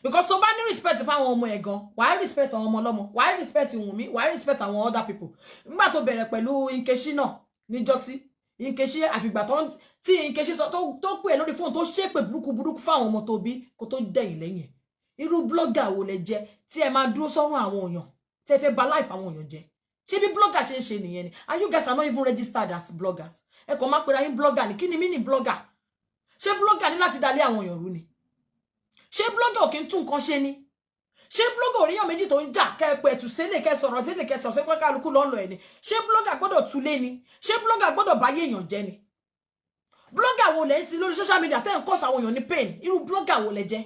because tó bá ní respect fáwọn ọmọ ẹ̀ gan, wàá respect àwọn ọmọ ọlọ́mọ, wàá respect Wùnmí, wàá respect àwọn other people. Nígbà tó bẹ̀rẹ̀ pẹ̀lú Nkechi náà níjọ́sí, Nkechi, àfìgbà tó tí Nkechi sọ tó pè lórí fóònù, tó ṣépè burúkú burúkú fáwọn ọmọ tó bí, kó tó dẹ̀yìn lẹ́yìn ẹ̀. Irú blogger wo lẹ jẹ́ tí ẹ máa dúró sọ́run àwọn èèyàn, tí ẹ fẹ́ bà life àwọn èèyàn jẹ́? Ṣé bí blogger ṣe ń ṣe nìyẹn ni? And you guys are not even registered as bloggers. Ẹ kàn máa pera yín blogger ni. Kí ni mí ní blogger? Ṣé blogger ní láti dalé àwọn èèyàn rú ni? Ṣé blogger ò kí ń tún nǹkan ṣe ni? Ṣé blogger oríyàn méjì tó ń jà, kẹ pẹ̀tù sílẹ̀, kẹ sọ̀rọ̀ sílẹ̀, kẹ sọ̀rọ̀ sí pé kálukú lọ́nà ẹ̀ ni? Ṣé blogger gbọ́dọ̀ túlé ni? Ṣé blogger gbọ́dọ̀ báyé èèyàn jẹ́ ni? Blogger wo lẹ ń sí lórí social media tẹ́ ń cause àwọn èèyàn ní pain? Irú blogger wo lẹ jẹ́?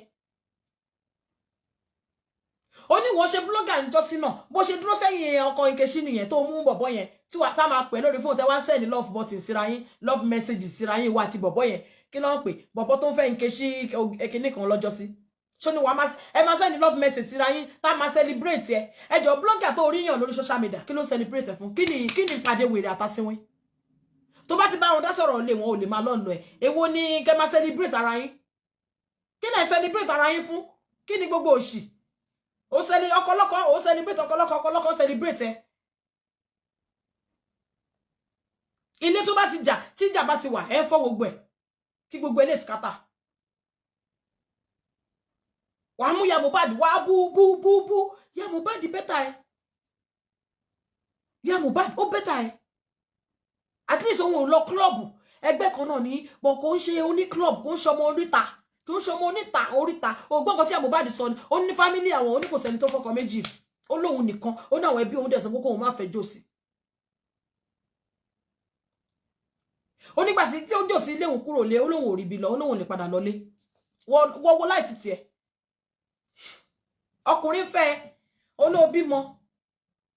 Ó ní wọ́n ṣe blogger ń jọ́sí náà, bó ṣe dúró sẹ́yìn ọkọ Nkechi nìyẹn, tó mú bọ̀bọ̀ yẹn tí wàá tá máa pè lórí fóònù, tẹ́ wá ń send love button síra yín, love message síra yín, wá àti bọ̀bọ̀ yẹn. Kí ló ń pè bọ̀bọ̀ tó ń fẹ́ Nkechi kinní kan lọ́jọ́ sí? Ṣó ni wàá ẹ máa send love message síra yín, tá máa celebrate ẹ? Ẹ jọ, blogger tó rí yàn lórí social media, kí ló celebrate ẹ fún? Kí ni ìpàdé wèrè àtàsíwín? Tó bá ti bá wọn dá sọ̀rọ̀ lé wọn, ò lè máa lọ́nà ẹ̀. Èwo ni kẹ́ máa celebrate ara yín? Kí ni ẹ celebrate ara yín fún? Kí ni gbogbo òṣì? Ó sẹ́ni ọkọlọ́kọ, ó celebrate ọkọlọ́kọ, ọkọlọ́kọ celebrate ẹ. Ilé tó bá ti jà, tí ìjà bá ti wà, ẹ fọ́ gbogbo ẹ̀ kí gbogbo ẹ lè scatter. Wàá mú ya Mohbad, wàá bú bú bú bú ya Mohbad. Better ẹ ya Mohbad, ó better ẹ. At least òun ò lọ club. Ẹgbẹ́ kan náà ní bọ̀, kò ń ṣe oní club, kò ń ṣe ọmọ oríta, kò ń ṣe ọmọ oníta oríta. Ògbọ́n kan tí Mohbad sọ ni ó ní family àwọn, ó ní kò sẹ́ni tó fọkọ méjì, ó lóun nìkan, ó ní àwọn ẹbí òun dẹ̀ sọ pé kóun má fẹ́ jòsì. Ó nígbà tí ó jòsí ilé òun kúrò lé, ó lóun ò rí ibi lọ, ó lóun ò lè padà lọlé. Wọ́wọ́ láì títì ẹ̀, ọkùnrin fẹ́, ó ló bímọ,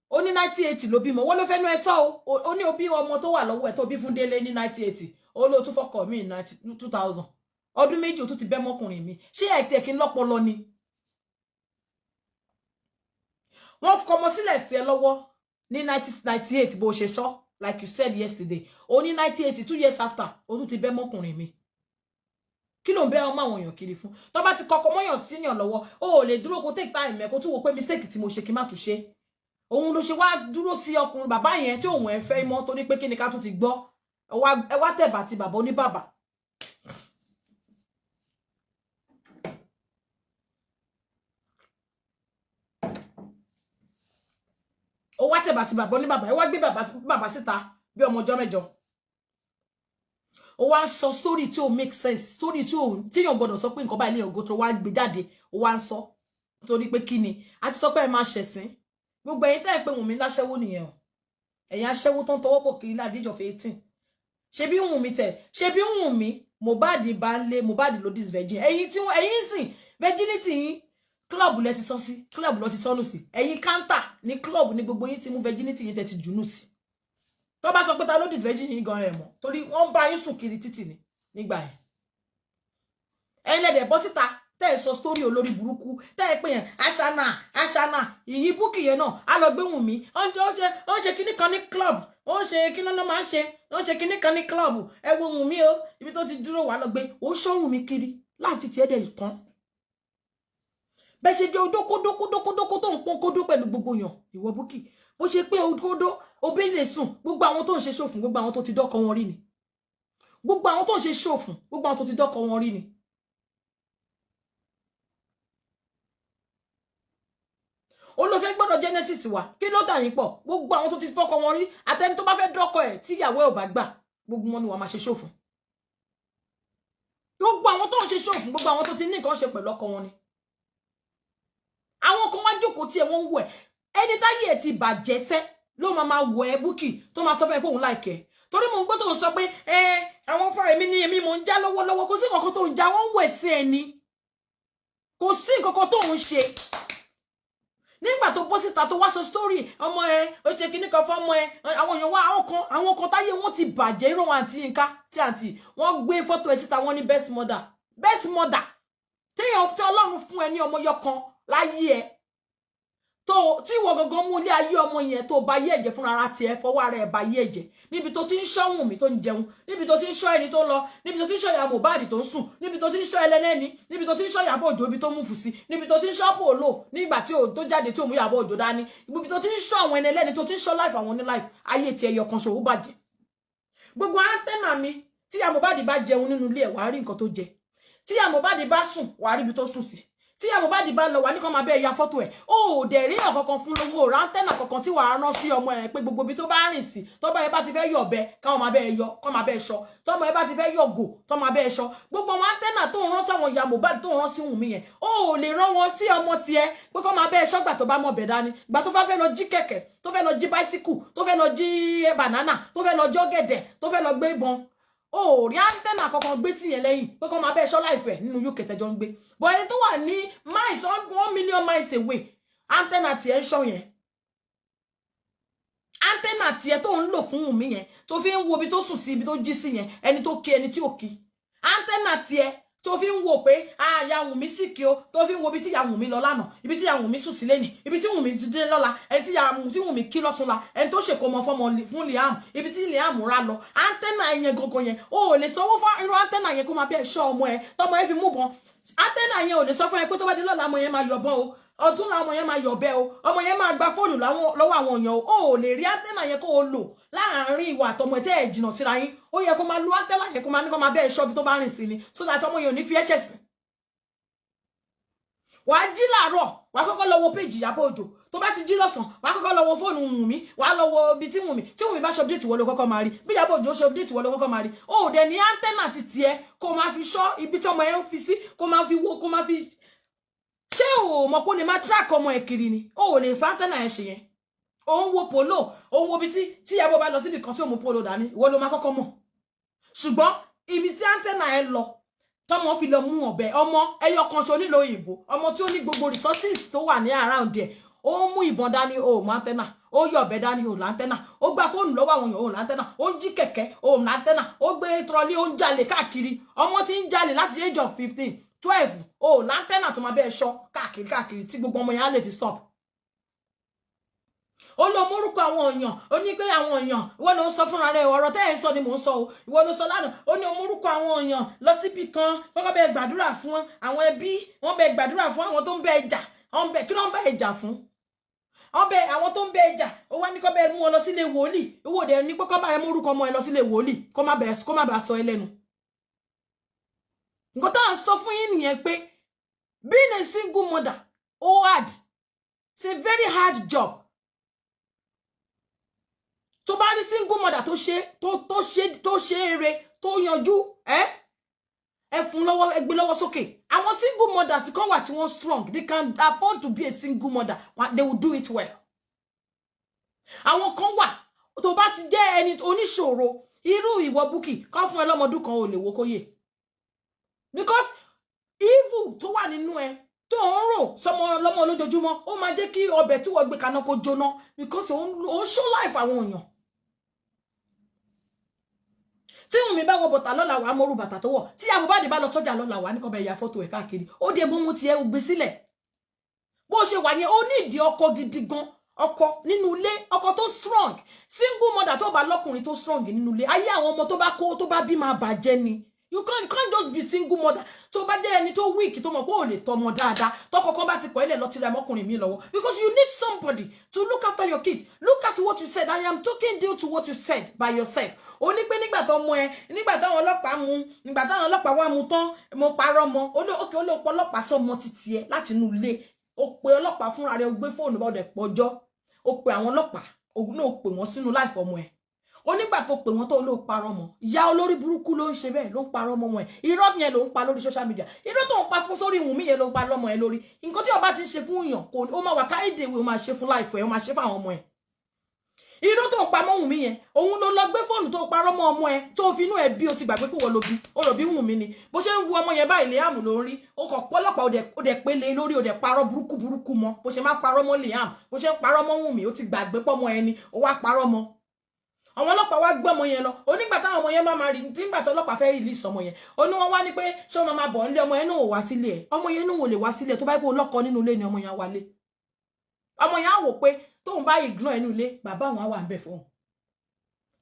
ó ní 1980 ló bímọ. Wọ́n ló fẹ́ nú ẹ sọ o. Ó ní òbí ọmọ tó wà lọ́wọ́ ẹ̀ tó bí fún Délé ní 1980, ó ló tún fọkọ mi ní 2000, ọdún méjì ó tún ti bẹ́ mọ́kùnrin mi. Ṣé ẹ̀ tẹ̀ kí n lọ́pọlọ ni? Wọ́n kọmọ sílẹ̀ sí ẹ lọ́wọ́ ní 1998, bó ṣe sọ. Like you said yesterday, ó ní 1982 years after, ó tún ti bẹ́ mọ́kùnrin mi. Kí ló ń bẹ́ ọmọ àwọn èèyàn kiri fún? Tó bá ti kọ́kọ́ mọ́yàn síyàn lọ́wọ́, ó ò lè dúró kó take time ẹ̀ kó tún wo pé mistake tí mo ṣe kí n má tún ṣe. Òun ló ṣe wá dúró sí ọkùnrin bàbá yẹn tí òun ẹ̀ fẹ́ mọ́, torí pé kí ni ká tún ti gbọ́. Ẹ wá tẹ̀bà ti bàbá oníbàbà. Ó wá tẹ̀bà ti bàbá oníbàbà, ẹ wá gbé bàbá síta bí ọmọ ọjọ́ mẹ́jọ. Ó wá ń sọ story tí ò make sense, story tí ò tíyàn gbọ́dọ̀ sọ pé nǹkan báyìí lè ògo tó wá gbé jáde. Ó wá ń sọ torí pé kí ni a ti sọ pé ẹ máa ṣẹ̀sín. Gbogbo ẹ̀yin tẹ́ ẹ pé Wùnmí láṣẹ́wó nìyẹn o. Ẹ̀yin aṣẹ́wó tó ń tọwọ́ bò kiri láti age of 18. Ṣe bí Wùnmí tẹ̀, ṣe bí Wùnmí Mohbad bá ń lé Mohbad ló dis virgin. Ẹ̀yin tí wọ́n ẹ̀yin sìn virginity yín, club lẹ ti sọ sí, club lọ ti sọnù sí. Ẹ̀yin counter ní club ní gbogbo yín ti mú virginity yín tẹ́ ti jùnú sí. Tó bá sọ pé ta ló dis virgin yín gan ẹ̀ mọ̀, torí wọ́n ń bá yín sùn kiri títì ni nígbà yẹn. Ẹ̀yin lẹ́dẹ̀ bọ́ síta tẹ́ ẹ sọ story olórí burúkú tẹ́ ẹ pé yẹn aṣáná aṣáná ìyí búkì yẹn náà á lọ gbé Wùnmí. Ó ń ṣe kinní kan ní club, ó ń ṣe kinní náà máa ń ṣe, ó ń ṣe kinní kan ní club. Ẹ wo Wùnmí o, ibi tó ti dúró wà lọ gbé ó ṣọ́ Wùnmí kiri láti tiẹ̀ dẹ̀ tán. Bẹ́ẹ̀ ṣe jẹ́ odókódókódókódókó tó ń pọ́n kódó pẹ̀lú gbogbo yàn ìwọ búkì, bó ṣe pé odókódó obé lè sùn. Gbogbo àwọn tó ń ṣe ṣòfún, gbogbo àwọn tó ti dọ́kọ wọn rí ni. Gbogbo àwọn tó ń ṣe ṣòfún, gbogbo àwọn tó ti dọ́kọ wọn rí ni. Ó ló fẹ́ gbọ́dọ̀ Genesis wa, kí ló dà yín pọ̀? Gbogbo àwọn tó ti fọ́kọ wọn rí àtẹni tó bá fẹ́ dọ́kọ ẹ̀ tí ìyàwó ẹ̀ ò bá gbà, gbogbo wọn ni wàá máa ṣe ṣòfún. Gbogbo àwọn tó ń ṣe ṣòfún, gbogbo àwọn tó ti ní nǹkan ṣe pẹ̀lú ọkọ wọn ni. Àwọn kan wá jókòó tí ẹ wọ́n ń wọ̀ ẹ́. Ẹni táyé ẹ̀ ti bàjẹ́ sẹ́ ló máa máa wọ̀ ẹ́ búkì tó máa sọ fún ẹ pé òun láìkẹ́, torí mò ń gbọ́ tó ń sọ pé ẹ àwọn fúnra èmi ní èmi mò ń já lọ́wọ́lọ́wọ́. Kò sí nǹkan tó ń já, wọ́n ń wẹ̀ sí ẹni, kò sí nǹkan tó ń ṣe. Nígbà tó bọ́ síta tó wá sọ story ọmọ ẹ, ó ṣe kinní kan fọ́mọ ẹ, àwọn èèyàn wá, àwọn kan táyé wọn ti bàjẹ́. Irú wọn àti Yínká tí àǹtí wọ́n gbé fọ́tò ẹ síta, wọ́n ní best mother, best mother téèyàn tí Ọlọ́run fún ẹ ní ọmọ yọ kan láyé ẹ, tó tí ìwọ gangan mú ilé ayé ọmọ yẹn tó bá yé ẹ̀jẹ̀ fúnra ara tiẹ̀, fọwọ́ ara ẹ̀ bá yé ẹ̀jẹ̀, níbi tó ti ń ṣọ́ Wùnmí tó ń jẹun, níbi tó ti ń ṣọ́ ẹni tó ń lọ, níbi tó ti ń ṣọ́ ìyá Mohbad tó ń sùn, níbi tó ti ń ṣọ́ ẹlẹ́nẹ́ni, níbi tó ti ń ṣọ́ Ìyábọ̀ Òjó ibi tó mú fù sí, níbi tó ti ń ṣọ́ Pòlò nígbà tí tó jáde tí ò mú Ìyábọ̀ Òjó dání, níbi tó ti ń ṣọ́ àwọn ẹni ẹlẹ́ni, tó ti ń ṣọ́ life àwọn oní life, ayé tiẹ̀ yọ kan ṣòwò bàjẹ́. Gbogbo antenna mi, tí ìyá Mohbad bá jẹun nínú ilé ẹ̀, wàá rí nǹkan tó jẹ. Tí ìyá Mohbad bá sùn, wàá rí ibi tó sùn sí. Tí ìyá Mohbad bá lọ wà ní kàn máa bẹ́ẹ̀ ya fọ́tò ẹ̀. Ó ò dẹ̀ rí ọ̀kankan fún lówó rántẹ́nà kankan tí wàá rán sí ọmọ ẹ̀ pé gbogbo ibi tó bá rìn sí, tọ́mọ ẹ bá ti fẹ́ yọ̀ ọ̀bẹ káwọn máa bẹ́ẹ̀ yọ, kọ́ máa bẹ́ẹ̀ ṣọ, tọ́mọ ẹ bá ti fẹ́ yọ̀ gò, tọ́ máa bẹ́ẹ̀ ṣọ. Gbogbo àwọn antenna tó ń rán sáwọn ìyá Mohbad, tó ń rán sí Wùnmí yẹn, ó ò lè rán wọn sí ọmọ tiẹ̀ pé kọ́ máa bẹ́ẹ̀ ṣọ́ gbà tó bá mọ̀ bẹ̀ dání, gbà tó fẹ́ lọ jí kẹ̀kẹ́, tó fẹ́ lọ jí báísíkù, tó fẹ́ lọ jí banana, tó fẹ́ lọ jọ́gẹ̀dẹ̀, tó fẹ́ lọ gbé ìbọn. O rí antenna kankan gbé sí yẹn lẹ́yìn pé kọ́ máa bẹ́ẹ̀ ṣọ́ láìfẹ́ nínú UK tẹ́jọ́ ń gbé. But ẹni tó wà ní miles, 1 million miles away, antenna tiẹ̀ ń ṣọ́ yẹn, antenna tiẹ̀ tó ń lò fún Wùnmí yẹn, tó fi ń wo ibi tó sùn sí, ibi tó jí sí yẹn, ẹni tó kí, ẹni tí ò kí, antenna tiẹ̀ tó fi ń wò pé àyà Wùnmí sì kí o, tó fi ń wo ibi tí ìyá Wùnmí lọ lánàá, ibi tí ìyá Wùnmí sùn sí lẹ́nìí, ibi tí Wùnmí ti dé lọ́la, ẹni tí Wùnmí kí lọ́túnla, ẹni tó ṣèkómọ fọmọ fún Liam, ibi tí Liam rà lọ, antenna yẹn gangan yẹn, o ò lè sanwó fún irú antenna yẹn kó máa bẹ́ẹ̀ ṣọ́ ọmọ ẹ tọmọ ẹ fi mú bọn. Antenna yẹn ò lè sọ fún ẹ pé tó bá dé lọ́la ọmọ yẹn máa yọ̀bọ̀n o, ọdún làwọn ọmọ yẹn máa yọ̀bẹ o, ọmọ yẹn máa gba fóònù lọ́wọ́ àwọn èèyàn o. Ò lè rí antenna yẹn kó o lò láàárín ìwà àtọmọ ẹ tẹ́ ẹ jìnnà síra yín. Ó yẹ kó máa lo antenna yẹn kó máa ní kó máa bẹ́ẹ̀ ṣọ́ ibi tó bá rìn sí ni, so that ọmọ yẹn ò ní fi ẹ̀ṣẹ̀ sí. Wàá jí láàárọ̀, wàá kọ́kọ́ lọ wo péjì Ìyábọ̀ Òjó. Tó bá ti jí lọ́sàn, wàá kọ́kọ́ lọ wo fóònù Wùnmí, wàá lọ wo ibi tí Wùnmí, tí Wùnmí bá ṣe update, wọ́n ló kọ́kọ́ máa rí. Bí Ìyábọ̀ Òjó ṣe update, wọ́n ló kọ́kọ́ máa rí. O ò dẹ̀ ní antenna ti tiẹ̀ kó máa fi ṣọ́ ibi tí ọmọ yẹn ń fi sí, kó máa fi wo, kó máa fi ṣé o mọ̀ kó lè máa track ọmọ ẹ̀ kiri ni. O ò lè fa antenna ẹ̀ ṣe yẹn. O ń wo polo, o ń wo ibi tí Ìyábọ̀ bá lọ síbi kan tí ò mú polo dání, ìwọ ló máa kọ́kọ́ mọ̀. Ṣùgbọ́n ibi tí antenna ẹ lọ tọmọ fi lọ mú ọ̀bẹ, ọmọ ẹyọ kan ṣo nílò òyìnbó, ọmọ tí ó ní gbogbo resources tó wà ní around ẹ, ó mú ìbọn dání, ó mú antenna. Ó yọ ọ̀bẹ dání, ó l'antenna. Ó gba fóònù lọ́wọ́ àwọn èèyàn, ó l'antenna. Ó ń jí kẹ̀kẹ́, ó l'antenna. Ó gbé trolley, ó ń jalè káàkiri. Ọmọ tí ń jalè láti age of 15, 12, ó l'antenna tó máa bẹ́ẹ̀ ṣọ́ káàkiri káàkiri tí gbogbo ọmọ yẹn á lè fi stop. Ó lọ mórúkọ àwọn èèyàn. Ó ní pé àwọn èèyàn, ìwọ ló ń sọ fúnra rẹ, ọ̀rọ̀ tẹ́ ẹ̀ ń sọ ni mò ń sọ o. Ìwọ ló sọ lánàá. Ó ní mórúkọ àwọn èèyàn lọ síbi kan, kọ́kọ́ bẹ gbàdúrà fún àwọn ẹbí wọn, bẹ gbàdúrà fún àwọn tó ń bẹ jà. Wọn bẹ, kí ló ń bẹ jà fún? Wọn bẹ àwọn tó ń bẹ jà. Ó wá ní kọ́ bẹ mú wọn lọ sílé wòlíì. Owó dẹ ní pé kọ́ bá ẹ mórúkọ ọmọ ẹ lọ sílé wòlíì, kó má bẹ sọ ẹ lẹ́nu. Nǹkan tá à ń sọ fún yín nìyẹn pé being a single mother, ó hard. It's a very hard job. Tó bá rí single mother tó ṣe, tó ṣe eré, tó yanjú, ẹ fún lọ́wọ́, ẹ gbé lọ́wọ́ sókè. Àwọn single mothers kan wà tí wọ́n strong. They can afford to be a single mother. They will do it well. Àwọn kan wà, tó bá ti jẹ́ ẹni oníṣòro irú ìwọ Bukky, kan fún ẹ lọ́mọdún kan, ò lè wo kóyè, because evil tó wà nínú ẹ tó ń rò sọmọ lọ́mọ lójoojúmọ́, ó máa jẹ́ kí ọbẹ̀ tí wọ́n gbé kaná kó jóná, because ó ń show life àwọn èèyàn. Tí Wùnmí bá wọ bàtà lọ́la, wàá mọ́rú bàtà tó wọ̀. Tí Mohbad bá lọ sọ́jà lọ́la, wàá ní kó bẹ ya fọ́tò ẹ̀ káàkiri. Ó dé mú tiẹ̀, ó gbé sílẹ̀ bó ṣe wà yẹn. Ó ní ìdí ọkọ gidi gan, ọkọ nínú ilé, ọkọ tó strong. Single mother tó bá lọ́kùnrin tó strong nínú ilé, ayé àwọn ọmọ tó bá kó, tó bá bí, máa bàjẹ́ ni. You can't just be single mother. Tó bá jẹ́ ẹni tó weak, tó mọ̀ pé ò lè tọ́mọ dáadáa, tọkọ kan bá ti kọ̀ ilẹ̀ lọ tira ọmọkùnrin mi lọ́wọ́, because you need somebody to look after your kids. Look at what you said. I am talking due to what you said by yourself. Ó ní pé nígbà tó mọ ẹ, nígbà táwọn ọlọ́pàá mú, nígbà táwọn ọlọ́pàá wá mú tán, mo parọ́ mọ́. Ó ní òkè, ó lè pọ̀ ọlọ́pàá sọmọ títí ẹ láti inú ilé. Ó pe ọlọ́pàá fúnra rẹ̀, ó gbé fóònù bá ọdẹ pọjọ́, ó pe àwọn ọlọ́pàá náà, ó pè wọ́n sínú life ọmọ ẹ̀. Onígbà tó pè wọ́n tó ló parọ́ mọ́. Ìyá olórí burúkú ló ń ṣe bẹ́ẹ̀, ló ń parọ́ mọ́ wọn ẹ̀. Irọ́ yẹn ló ń pa lórí social media. Irọ́ tó ń pa fún sórí Wùnmí yẹn ló ń pa lọ́mọ ẹ lórí. Nǹkan tí ọba ti ń ṣe fún yàn kò, ó máa wà káyìdè, ó máa ṣe fún life ẹ, ó máa ṣe fún àwọn ọmọ ẹ. Irọ́ tó ń pa mọ́ Wùnmí yẹn, òun ló lọ gbé fóònù tó parọ́ mọ́ ọmọ ẹ, tó fi inú ẹ bí. O ti gbàgbé pé wọ́n ló bí, ó rò bí Wùnmí ni. Bó ṣe ń wo ọmọ yẹn báyìí, Liam ló ń rí. Ó kàn pọ́lọ́pàá, ó dẹ̀ pélé lórí, ó dẹ̀ parọ́ burúkú burúkú mọ́. Bó ṣe máa parọ́ mọ́ Liam, bó ṣe ń parọ́ mọ́ Wùnmí, ó ti gbàgbé pọ́mọ ẹni, ó wá parọ́ mọ́. Àwọn ọlọ́pàá wá gbé ọmọ yẹn lọ. Onígbà táwọn ọmọ yẹn máa máa rí, nígbà tí ọlọ́pàá fẹ́ release ọmọ yẹn, ó ní wọ́n wá ní pé ṣé wọ́n máa bọ̀ nílé. Ọmọ yẹn náà ò wá sílé ẹ̀. Ọmọ yẹn náà ò lè wá sílé ẹ̀. Tó bá yẹ pé ọlọ́kọ nínú ilé ni, ọmọ yẹn á wálé. Ọmọ yẹn á wò pé tóun bá ignore ẹnu ilé, bàbá òun á wà ń bẹ̀ fún un.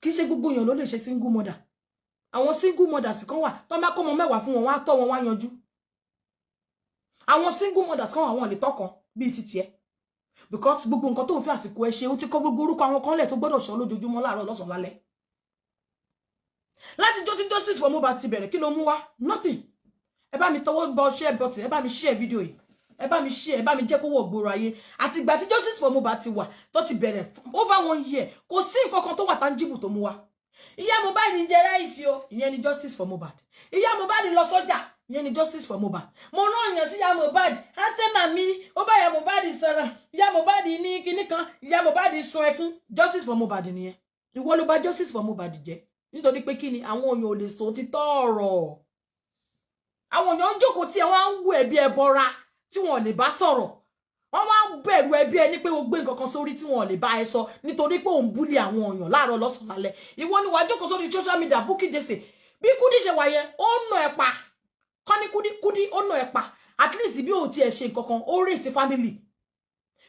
Kì í ṣe gbogbo èèyàn ló lè ṣe single mother. Àwọn single mothers kan wà, tó bá kọ́ ọmọ 10 fún wọn, wọ́n á tọ́ wọn, wá yanjú. Àwọn single mothers kan wà, wọn lè tọ́kan bíi titi ẹ, because gbogbo nǹkan tó ń fi àsìkò ẹ ṣe, ó ti kọ́ gbogbo orúkọ àwọn kan lẹ̀ tó gbọ́dọ̀ ṣọ́ lójoojúmọ́, láàárọ̀, lọ́sàn-án, lálẹ́. Láti jọ́ tí justice for Mohbad ti bẹ̀rẹ̀, kí ló mú wá? Nothing. Ẹ bá mi tọwọ́ bọ share button, ẹ bá mi share fídíò yìí, ẹ bá mi share, ẹ bá mi jẹ́ kó wọ̀ gbòòrò ayé. Àti ìgbà tí justice for Mohbad ti wà, tó ti bẹ̀rẹ̀, over one year, kò sí nǹkan kan tó wà tangible tó mú wá. Ìyá Mohbad ń jẹ rice o, ìyẹn ni justice for Mohbad. Ìyá Mohbad lọ sọ́jà, ìyẹn ni justice for Mohbad. Mo rán èèyàn sí ìyá Mohbad, antenna mi, ó bá ìyá Mohbad sọ̀rọ̀. Ìyá Mohbad ní kinní kan, ìyá Mohbad sun ẹkún. Justice for Mohbad nìyẹn. Ìwọ ló bà justice for Mohbad jẹ́. Nítorí pé kí ni? Àwọn èèyàn ò lè sọ òtítọ́ ọ̀rọ̀. Àwọn èèyàn ń jókòó tí wọ́n ń wú ẹbí ẹbọra tí wọ́n lè bá sọ̀rọ̀. Wọ́n wá ń bẹ̀rù ẹbí ẹni pé o gbé nǹkan kan sórí tí wọ́n lè bá ẹ sọ, nítorí pé òun bully àwọn èèyàn láàárọ̀, lọ́sàn-án, lálẹ́. Ìwọ ni wàá jókòó sórí social media. Bukky Jesse, bí Kúdí ṣe wà yẹn, ó nà ẹ pa kọ́ ní Kúdí. Kúdí ó nà ẹ pa. At least bí òun tiẹ̀ ṣe nǹkan kan, ó raise family.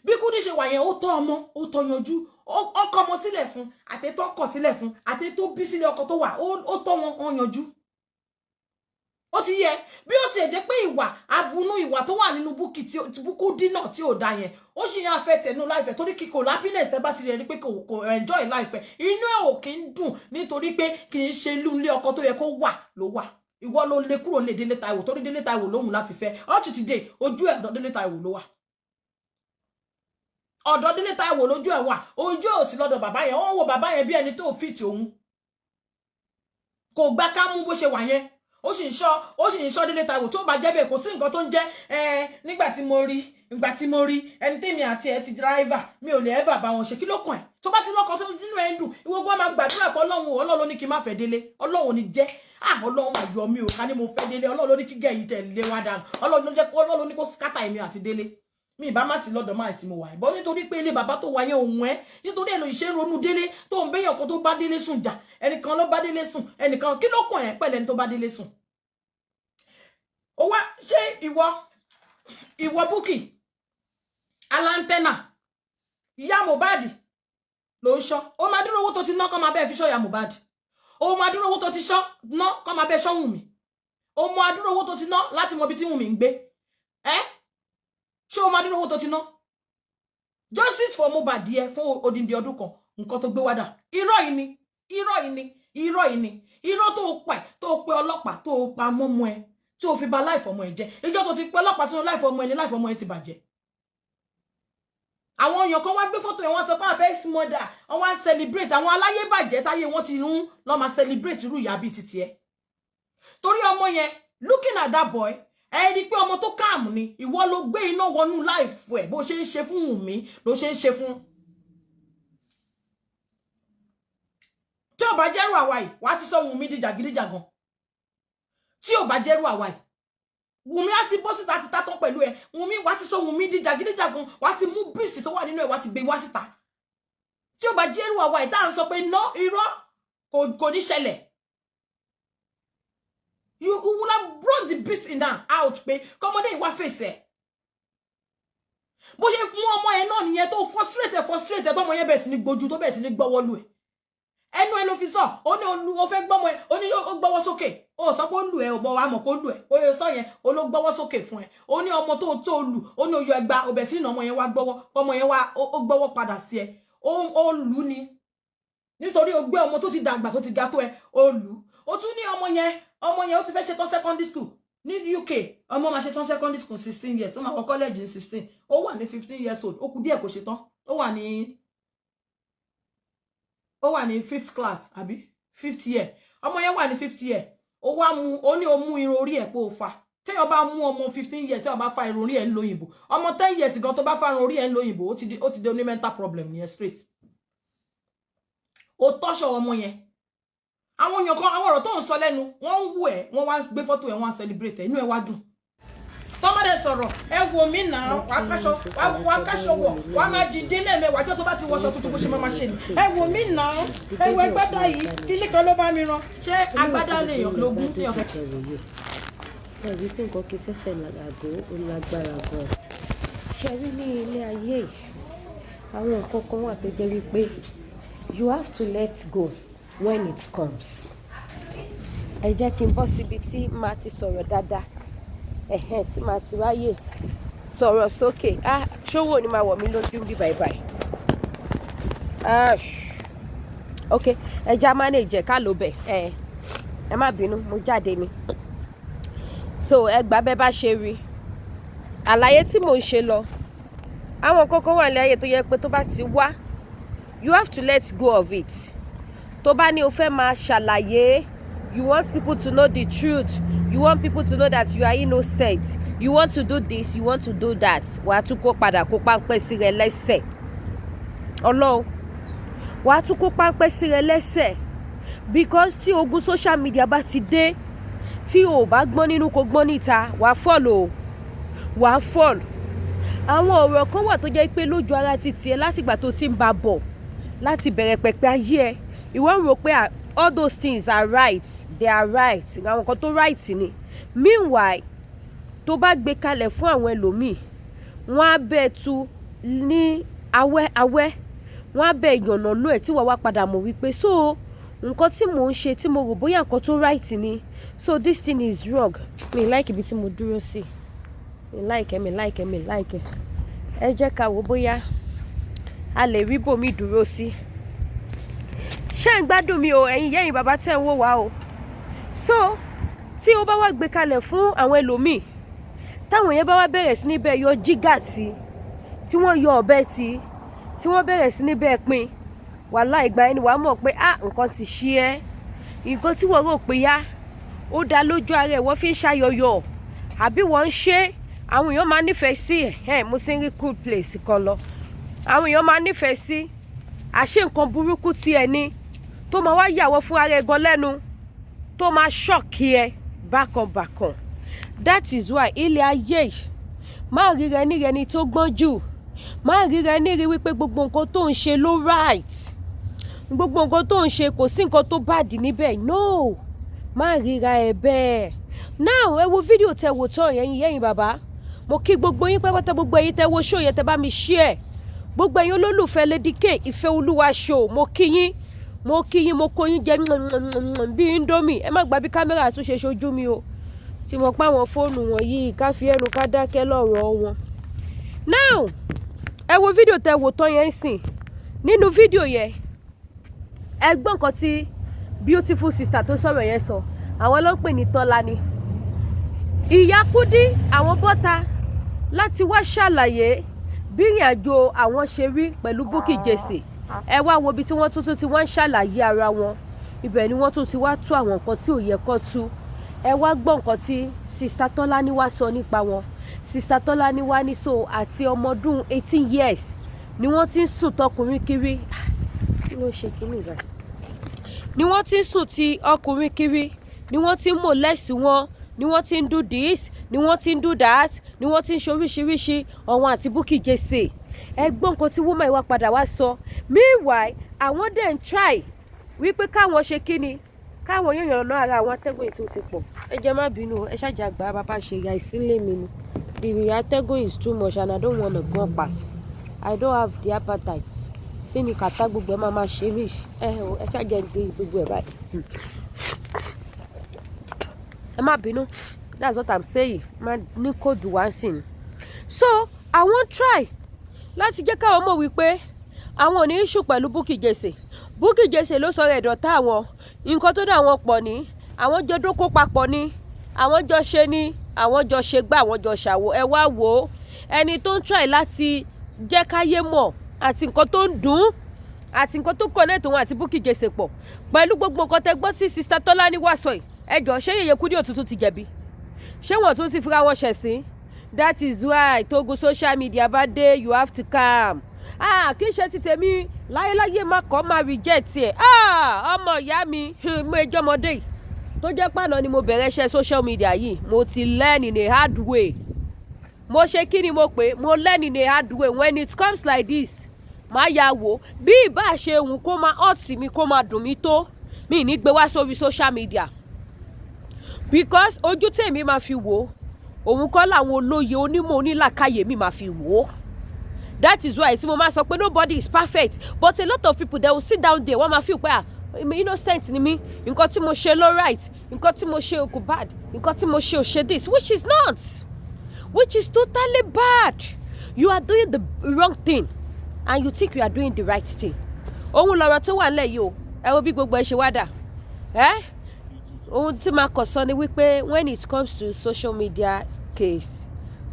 Bí Kúdí ṣe wà yẹn, ó tọ́ ọmọ, ó tọ́ yanjú, ó kọ́ ọmọ sílẹ̀ fún, àti tó kọ̀ sílẹ̀ fún, àti tó bí sílẹ̀ ọkọ tó wà, ó tọ́ wọn, ó yanjú. Ó ti yẹ bí ó tiẹ̀ jẹ́ pé ìwà abunú, ìwà tó wà nínú Bukky tí Kúdí náà tí ò da yẹn, ó sì yàn affect ẹnu life ẹ̀, torí kíkò happiness. Tẹ́ bá ti rí pé kò enjoy life ẹ̀, inú ẹ̀ ò kí ń dùn, nítorí pé kì í ṣe inú ilé ọkọ tó yẹ kó wà ló wà. Ìwọ ló lé kúrò lé Délé Táíwò, torí Délé Táíwò lóhùn láti fẹ́. Up to today, ojú ẹ̀ ọ̀dọ̀ Délé Táíwò ló wà. Ọ̀dọ̀ Délé Táíwò lójú ẹ̀ wà. Ojú ẹ̀ ò sí lọ́dọ̀ bàbá yẹn. Ó ń wo bàbá yẹn bí ẹni tó fit òun. Kò gbá ká mú bó ṣe wà yẹn. Ó sì ń ṣọ́ Délé Táíwò. Tó bá jẹ́ bẹ́ẹ̀, kò sí nǹkan tó ń jẹ́ ẹ. Nígbà tí mo rí, ìgbà tí mo rí ẹni tèmi àti ẹ ti driver, mi ò lè ẹ́ bàbá wọn ṣe. Kí ló kàn ẹ́? Tó bá ti lọ́kọ tó nínú ẹ̀ ń dùn, ìwọ gbọ́n máa gbàdúrà pé Ọlọ́run, Ọlọ́run ló ní kí n má fẹ́ Délé. Ọlọ́run ò ní jẹ́. Ah, Ọlọ́run máa yọ mí o. Ká ní mo fẹ́ Délé, Ọlọ́run ló ní kí gẹ̀ yìí tẹ̀ lé wá dànù. Ọlọ́run ló jẹ́, Ọlọ́run ló ní kó scatter èmi àti Délé. Mi ìbá má sí lọ́dọ̀ máa tí mo wà ìbọn, nítorí pé ilé bàbá tó wà yẹn òun ẹ́, nítorí ẹ̀ ló ṣe ń ronú Délé, tó ń béèyàn kan tó bá Délé sùn jà. Ẹnìkan ló bá Délé sùn, ẹnìkan. Kí ló kàn ẹ́ pẹ̀lẹ́ ẹni tó bá Délé sùn? Ó wá ṣé ìwọ Bukky aláńtẹ́nà ìyá Mohbad. Ló ń ṣọ́. Ó máa dúró owó tó ti ná kọ́ máa bẹ́ẹ̀ fi ṣọ́ ìyá Mohbad. Ó máa dúró owó tó ti ṣọ́ ná kọ́ máa bẹ́ẹ̀ ṣọ́ Wùnmí. Ó máa dúró owó tó ti ná láti mọ ibi tí Wùnmí ń gbé. Ẹ́, ṣé o máa dúró owó tó ti ná? Justice for Mohbad yẹ fún odindi ọdún kan, nǹkan tó gbé wá dà? Irọ́ yìí ni, irọ́ yìí ni, irọ́ yìí ni, irọ́ tó pa ẹ̀, tó pe ọlọ́pàá, tó pa mọ́mọ́ ẹ, tí o fi ba life ọmọ ẹ jẹ́. Ìjọ tó ti pe ọlọ́pàá sínú life ọmọ ẹ ní life ọmọ ẹ ti bàjẹ́. Àwọn èèyàn kan wá gbé fọ́tò ẹ̀, wọ́n sọ pé best mother. Wọ́n wá ń celebrate. Àwọn aláyé bàjẹ́ táyé wọ́n ti rún lọ́ máa celebrate irú ìyá bíi titi ẹ̀. Torí ọmọ yẹn, looking at that boy, ẹ rí i pé ọmọ tó calm ni. Ìwọ ló gbé iná wọnú life ẹ̀. Bó ṣe ń ṣe fún Wùnmí ló ṣe ń ṣe fún. Tí ò bá jẹ́rù àwa yìí, wàá ti sọ Wùnmí di jàgídíjàgan. Tí ò bá jẹ́rù àwa yìí, Wùnmí á ti bọ́ síta, ti tátán pẹ̀lú ẹ. Wùnmí, wàá ti sọ Wùnmí di jàgídíjàgan, wàá ti mú beast tó wà nínú ẹ, wàá ti gbé wá síta. Tí ò bá jẹ́rù àwa yìí tá à ń sọ pé ná irọ́ kò ní ṣẹlẹ̀, you would have brought the beast in her out pé kọ́mọdé ìwà fèsì ẹ̀. Bó ṣe mú ọmọ ẹ náà nìyẹn, tó frustrate ẹ, frustrate ẹ, tọmọ yẹn bẹ̀rẹ̀ sí ní gbójú, tó bẹ̀rẹ̀ sí ní gbọ́wọ́ lù ẹ. Ẹnu ẹ ló fi sọ. Ó ní olú ó fẹ́ gbọ́mọ ẹ, ó ní ó gbọ́wọ́ sókè. Ó sọ pé ó lù ẹ, ò bọ̀ wá mọ̀ pé ó lù ẹ. Ó yẹ sọ yẹn, ó ló gbọ́wọ́ sókè fún ẹ. Ó ní ọmọ tó lù, ó ní oyè ẹgba ọbẹ̀ sí ìnà. Ọmọ yẹn wá gbọ́wọ́, ọmọ yẹn wá ó gbọ́wọ́ padà sí ẹ. Ó lù ní nítorí ó gbé ọmọ tó ti dàgbà, tó ti ga tó ẹ, ó lù. Ó tún ní ọmọ yẹn ó ti fẹ́ ṣe tán secondary school ní UK. Ọmọ máa ṣe tán secondary school 16 years, ó máa wọ college ní 16. Ó wà ní 15 years old, ó kù díẹ̀ kó ṣe tán. Ó wà ní fifth class àbí fifth year. Ọmọ yẹn wà ní fifth year. Ó wá mú, ó ní ó mú irun orí ẹ̀ pé ó fa. Téèyàn bá mú ọmọ 15 years, téèyàn bá fa irun orí ẹ̀ ń lo òyìnbó, ọmọ 10 years gan tó bá fa irun orí ẹ̀ ń lo òyìnbó, ó ti di oní mental problem nìyẹn straight. Ó tọ́ṣọ ọmọ yẹn. Àwọn èèyàn kan, àwọn ọ̀rọ̀ tó ń sọ lẹ́nu, wọ́n ń wù ẹ́, wọ́n wá gbé fọ́tò ẹ̀, wọ́n á celebrate ẹ̀, inú ẹ̀ wá dùn. Tọ́mọdé sọ̀rọ̀, ẹ wò mí náà, wàá káṣọ wọ̀, wàá máa dìde lẹ́ẹ̀mẹ́wàá. Jọ́ tó bá ti wọṣọ tuntun, bó ṣe máa ṣe ni. Ẹ wò mí náà, ẹ wo ẹgbẹ́dá yìí, kíní kan ló bá mi rán. Ṣé agbádá lèèyàn lógún tí ọ̀fẹ́. Ẹ rí pé nǹkan kí sẹ́sẹ̀ àgọ́ ó lágbára gan-an. Ṣe rí ní ilé ayé yìí, àwọn nǹkan kan wà tó jẹ́ wípé you have to let go when it comes. Ẹ jẹ́ kí n bọ́ síbi tí màá ti sọ̀rọ̀ dáadáa, ẹ̀hẹ́n, tí màá ti ráyè sọ̀rọ̀ sókè. Ah, ṣówó ni máa wọ̀ mí lójú bí báyìí báyìí. Ah, ok, ẹ já manage ká ló bẹ̀. Ẹ má bínú, mo jáde ni. So ẹ gbà bẹ́ẹ̀ bá ṣe rí àlàyé tí mò ń ṣe lọ. Àwọn kókó wà ní ayé tó yẹ pé tó bá ti wá, you have to let go of it. Tó bá ní o fẹ́ máa ṣàlàyé, you want people to know the truth, you want people to know that you are innocent, you want to do this, you want to do that, wàá tún kó padà kó páńpẹ́ sí rẹ lẹ́sẹ̀. Ọlọ́run, wàá tún kó páńpẹ́ sí rẹ lẹ́sẹ̀, because tí ogun social media bá ti dé, tí o ò bá gbọ́n nínú kó gbọ́n níta, wàá fall o, wàá fall. Àwọn ọ̀rọ̀ kan wà tó jẹ́ pé lójú ara ti tiẹ̀, látìgbà tó ti ń ba bọ̀ láti bẹ̀rẹ̀ pẹ̀pẹ̀ ayé ẹ, ìwọ ń rò pé all those things are right, they are right, àwọn nǹkan tó right ni. Meanwhile, tó bá gbé kalẹ̀ fún àwọn ẹlòmíì, wọ́n á bẹ́ẹ̀ tu ní awẹ́ awẹ́, wọ́n á bẹ́ẹ̀ yànnàná ẹ̀, tí wàá wá padà mọ̀ wípé so nǹkan tí mò ń ṣe, tí mo rò bóyá nǹkan tó right ni, so this thing is wrong. Mi like ibi tí mo dúró sí, mi like ẹ, mi like ẹ, mi like ẹ. Ẹ jẹ́ ká wò bóyá a lè rí bòmí dúró sí. Ṣé ń gbádùn mi o, ẹ̀yin yẹ́yìn bàbá tẹ́ ń wò wá o? So tí o bá wá gbé kalẹ̀ fún àwọn ẹlòmíì, táwọn yẹn bá wá bẹ̀rẹ̀ sí ní bẹ́ẹ̀ yọ jígà tí wọ́n yọ ọ̀bẹ tí wọ́n bẹ̀rẹ̀ sí ní bẹ́ẹ̀ pín wàhálà, ìgbà yẹn ni wàá mọ̀ pé ah, nǹkan ti ṣí ẹ́. Nǹkan tí wọ́n rò pé yá ó dá lójú ara ẹ̀, wọ́n fi ń ṣàyọyọ̀ àbí wọ́n ń ṣe, àwọn èèyàn máa nífẹ̀ẹ́ sí ẹ̀. Mo ti ń rí cool place kan lọ, àwọn èèyàn máa nífẹ̀ẹ́ sí. Àṣé nǹkan burúkú tí ẹ ní tó máa wá yàwọ́ fún ara ẹ̀ gan lẹ́nu, tó máa shock ẹ bákan bákan. That is why ilé ayé yìí, má rí rẹ ní rẹni tó gbọ́n jù, má rí rẹ ní rí wípé gbogbo nǹkan tó ń ṣe ló right, gbogbo nǹkan tó ń ṣe, kò sí nǹkan tó bad níbẹ̀. No, má ríra ẹ bẹ́ẹ̀. Now, ẹ wo fídíò tẹ wò tán yẹn. Yẹ́yìn bàbá, mo kí gbogbo yín pátápátá, gbogbo ẹ̀yin tẹ wo show yẹn, tẹ bá mi share. Gbogbo ẹ̀yin olólùfẹ́ Lady K Ìfẹ́ Olúwa show, mo kí yín, mo kí yín, mo kó yín jẹ bí Indomie. Ẹ má gbà bí kámẹ́rà tún ṣe ṣojú mi o, tí mo pa àwọn fóònù wọ̀nyí, ká fi ẹnu ká dákẹ́ lọ́rọ̀ wọn. Now, ẹ wo fídíò tẹ wò tán yẹn sìn. Nínú fídíò yẹn, ẹ gbọ́ nǹkan tí beautiful sister tó sọ̀rọ̀ yẹn sọ. Àwọn ló ń pè ní Tọ́lá ni Ìyá Kúdí. Àwọn bọ́ta láti wá ṣàlàyé bí ìrìn àjò àwọn ṣe rí pẹ̀lú Bukky Jesse. Ẹ wá wo ibi tí wọ́n tuntun ti wá ń ṣàlàyé ara wọn. Ibẹ̀ ni wọ́n tún ti wá tú àwọn nǹkan tí ò yẹ kó tú. Ẹ wá gbọ́ nǹkan tí sister Tọ́lání wá sọ nípa wọn. Sister Tọ́lání wá ní so àti ọmọ ọdún 18 years ni wọ́n ti ń sùn tọkùnrin kiri. Kí ló ṣe kíní ìgbà ni wọ́n ti ń sùn ti ọkùnrin kiri, ni wọ́n ti ń molest wọn, ni wọ́n ti ń do this, ni wọ́n ti ń do that, ni wọ́n ti ń ṣe oríṣiríṣi ọ̀wọ́n àti Bukky Jesse. Ẹ gbọ́ nǹkan tí woman ìwà padà wá sọ. Meanwhile, àwọn dẹ̀ ń try wípé káwọn ṣe kíni, káwọn yóò yànnà ara àwọn. Atẹ́gùn ètò ti pọ̀, ẹ jẹ́ má bínú, ẹ ṣáàjà àgbà bàbá ṣe ya ìsílẹ̀ mi ni. The atẹ́gùn is too much and I don't wanna go pass. I don't have the appetite. Sí ni kàtá gbogbo ẹ máa máa ṣe mí. Ẹ ẹ ṣáàjà gbé gbogbo ẹ báyìí. Ẹ má bínú, that's what I'm saying. Má ní kóòdù wá sí ni. So àwọn try láti jẹ́ káwọn mọ̀ wípé àwọn ò ní issue pẹ̀lú Bukky Jesse. Bukky Jesse ló sọ rẹ̀ dọ̀tá àwọn. Nǹkan tó dà wọ́n pọ̀ ní, àwọn jọ dókó papọ̀ ní, àwọn jọ ṣe ní, àwọn jọ ṣe gbá, àwọn jọ ṣàwò. Ẹ wá wò ó, ẹni tó ń try láti jẹ́ káyé mọ̀ àti nǹkan tó ń dùn àti nǹkan tó connect òun àti Bukky Jesse pọ̀ pẹ̀lú gbogbo nǹkan tẹ gbọ́ tí sister Tọ́lání wá sọ yìí. Ẹ jọ, ṣé Yèyé Kúdí òtútù ti jẹ̀bi? Ṣé wọ́n tún ti fira wọn ṣẹ̀sín? That is why tógun social media bá dé, you have to calm. Ah, kì í ṣe ti tèmi láyéláyé, má kọ́ máa reject ẹ̀. Ah, ọmọ ìyá mi, mo ẹjọ́ ọmọdé yìí tó jẹ́ pàná ni mo bẹ̀rẹ̀ iṣẹ́ social media yìí, mo ti learn in a hard way. Mo ṣe kí ni mo pè, mo learn in a hard way. When it comes like this, má ya wò bí ìbá ṣe wù kó máa hurt mi, kó máa dùn mí tó, mi ní gbé wá sórí social media, because ojú tèmi máa fi wò òun kọ́ làwọn olóye, onímọ̀, onílàkàyè mi máa fi wò ó. That is why tí mo máa sọ pé nobody is perfect, but a lot of people, they will sit down there, wọ́n máa feel pé, ah, innocent ni mí, nǹkan tí mo ṣe ló right, nǹkan tí mo ṣe kò bad, nǹkan tí mo ṣe ò ṣe this, which is not, which is totally bad. You are doing the wrong thing and you think you are doing the right thing. Òun lọ̀rọ̀ tó wà nílẹ̀ yìí o. Ẹ wo bí gbogbo ẹ ṣe wá dà. Ẹ́ ohun tí màá kàn sọ ni wípé when it comes to social media case,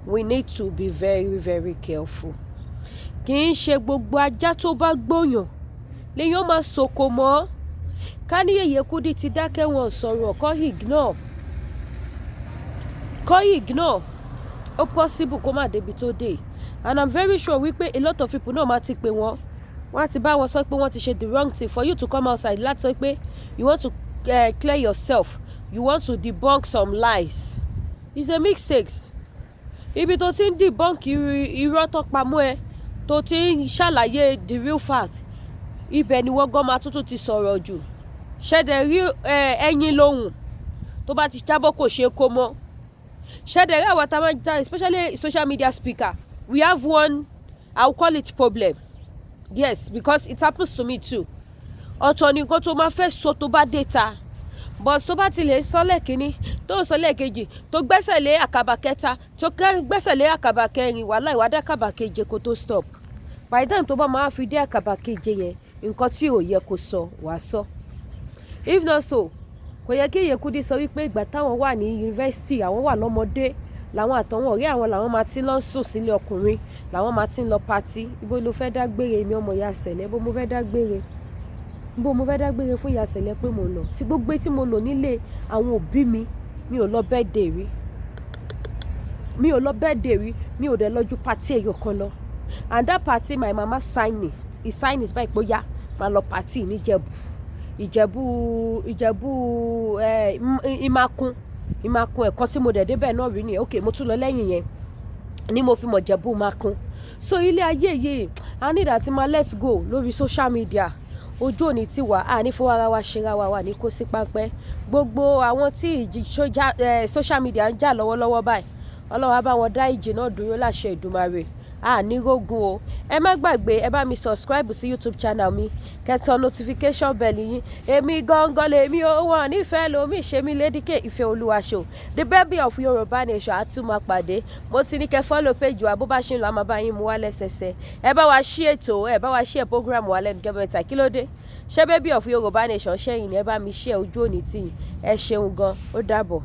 we need to be very, very careful. Kì í ṣe gbogbo ajá tó bá gbóyàn lèèyàn máa sòkò mọ́. Ká ní Yèyé Kúdí ti dákẹ́, wọn sọ̀rọ̀, kọ́ ignore, kọ́ ignore, ó possible kó má débi tó dé. And I'm very sure wípé a lot of people náà máa ti pè wọ́n, wọ́n á ti bá wọn sọ pé wọ́n ti ṣe the wrong thing. For you to come outside láti sọ pé you want to clear yourself, you want to debunk some lies, it's a mistake. Ibi tó ti ń debunk irọ́ tó pamọ́ ẹ, tó ti ń ṣàlàyé the real fact, ibẹ̀ ni wọ́n gan máa tuntun ti sọ̀rọ̀ jù. Ṣẹ̀dẹ̀ rí ẹyin lóhùn tó bá ti jábọ́, kò ṣeé kó mọ́. Ṣẹ̀dẹ̀ rí àwọn táwọn ta, especially social media speaker, we have one, I will call it problem, yes, because it happens to me too. Ọ̀tọ̀ ni nǹkan tó máa fẹ́ sọ tó bá dé ta, but tó bá ti lè sọ lẹ́ẹ̀kínní, tó ń sọ lẹ́ẹ̀kejì, tó gbẹ́sẹ̀ lé àkàbà kẹta, tó gbẹ́sẹ̀ lé àkàbà kẹrin, wàhálà, ìwádà àkàbà keje kó tó stop. By the time tó bá máa fi dé àkàbà keje yẹn, nǹkan tí ò yẹ kó sọ, wàá sọ. If not so, kò yẹ kí Yèyé Kúdí sọ wípé ìgbà táwọn wà ní yunifásitì, àwọn wà lọ́mọdé, làwọn àtàwọn ọ̀rẹ́ àwọn làwọn máa ti lọ sùn sílé ọkùnrin, làwọn máa ti ń lọ party. Ibo ló fẹ́ dágbére? Èmi ọmọ ìyá sẹ̀lẹ̀, ibo mo fẹ́ dágbére? Ibo mo fẹ́ dágbére fún ìyá sẹ̀lẹ̀ pé mo lọ tí gbogbo tí mo lò nílé àwọn òbí mi? Mi ò lọ birthday rí, mi ò lọ birthday rí, mi ò dẹ̀ lọ ju party ẹyọ kan lọ, and that party, my mama sign it, he sign it báyìí pé ó yá, máa lọ party níjẹ̀bú, Ìjẹ̀bú, Ìjẹ̀bú ẹ̀ Ìmakun, Ìmakun. Ẹ̀kọ́ tí mo dẹ̀ débẹ̀ náà rí nìyẹn. Ok, mo tún lọ lẹ́yìn yẹn ni mo fi mọ̀ Jẹ̀bú Makun. So ilé ayé yìí, a ní ìdá tí máa let go lórí social media. Ojú òní ti wà á ní fún ara wa, ṣera wa wà ní kó sí páńpẹ́. Gbogbo àwọn tí ìjì social media ń jà lọ́wọ́lọ́wọ́ báyìí, Ọlọ́run á bá wọn dá ìjì náà dúró láṣẹ Ìdùmarè. A ní rógun o. Ẹ má gbàgbé, ẹ bá mi subscribe sí YouTube channel mi, kẹ́ tan notification bell yín. Èmi gangan lèmi ó wọ́n nífẹ̀ẹ́ lomi ṣe mí. Lady K Ìfẹ́ Olúwaṣọ, the baby of Yorùbá nation. Àtúmọ̀ pàdé. Mo ti ní kẹ́ follow page wa. Bó bá ṣe ń lọ, a máa bá yín mú wá lẹ́sẹsẹ. Ẹ bá wa ṣí ètò, ẹ bá wa ṣí ẹ program wa lẹ́nu gẹ́gẹ́. Kí ló dé? Ṣé baby of Yorùbá nation ṣẹ́yìn ni? Ẹ bá mi ṣí ẹ. Ojú òní tì yín. Ẹ ṣeun gan. Ó dàbọ̀.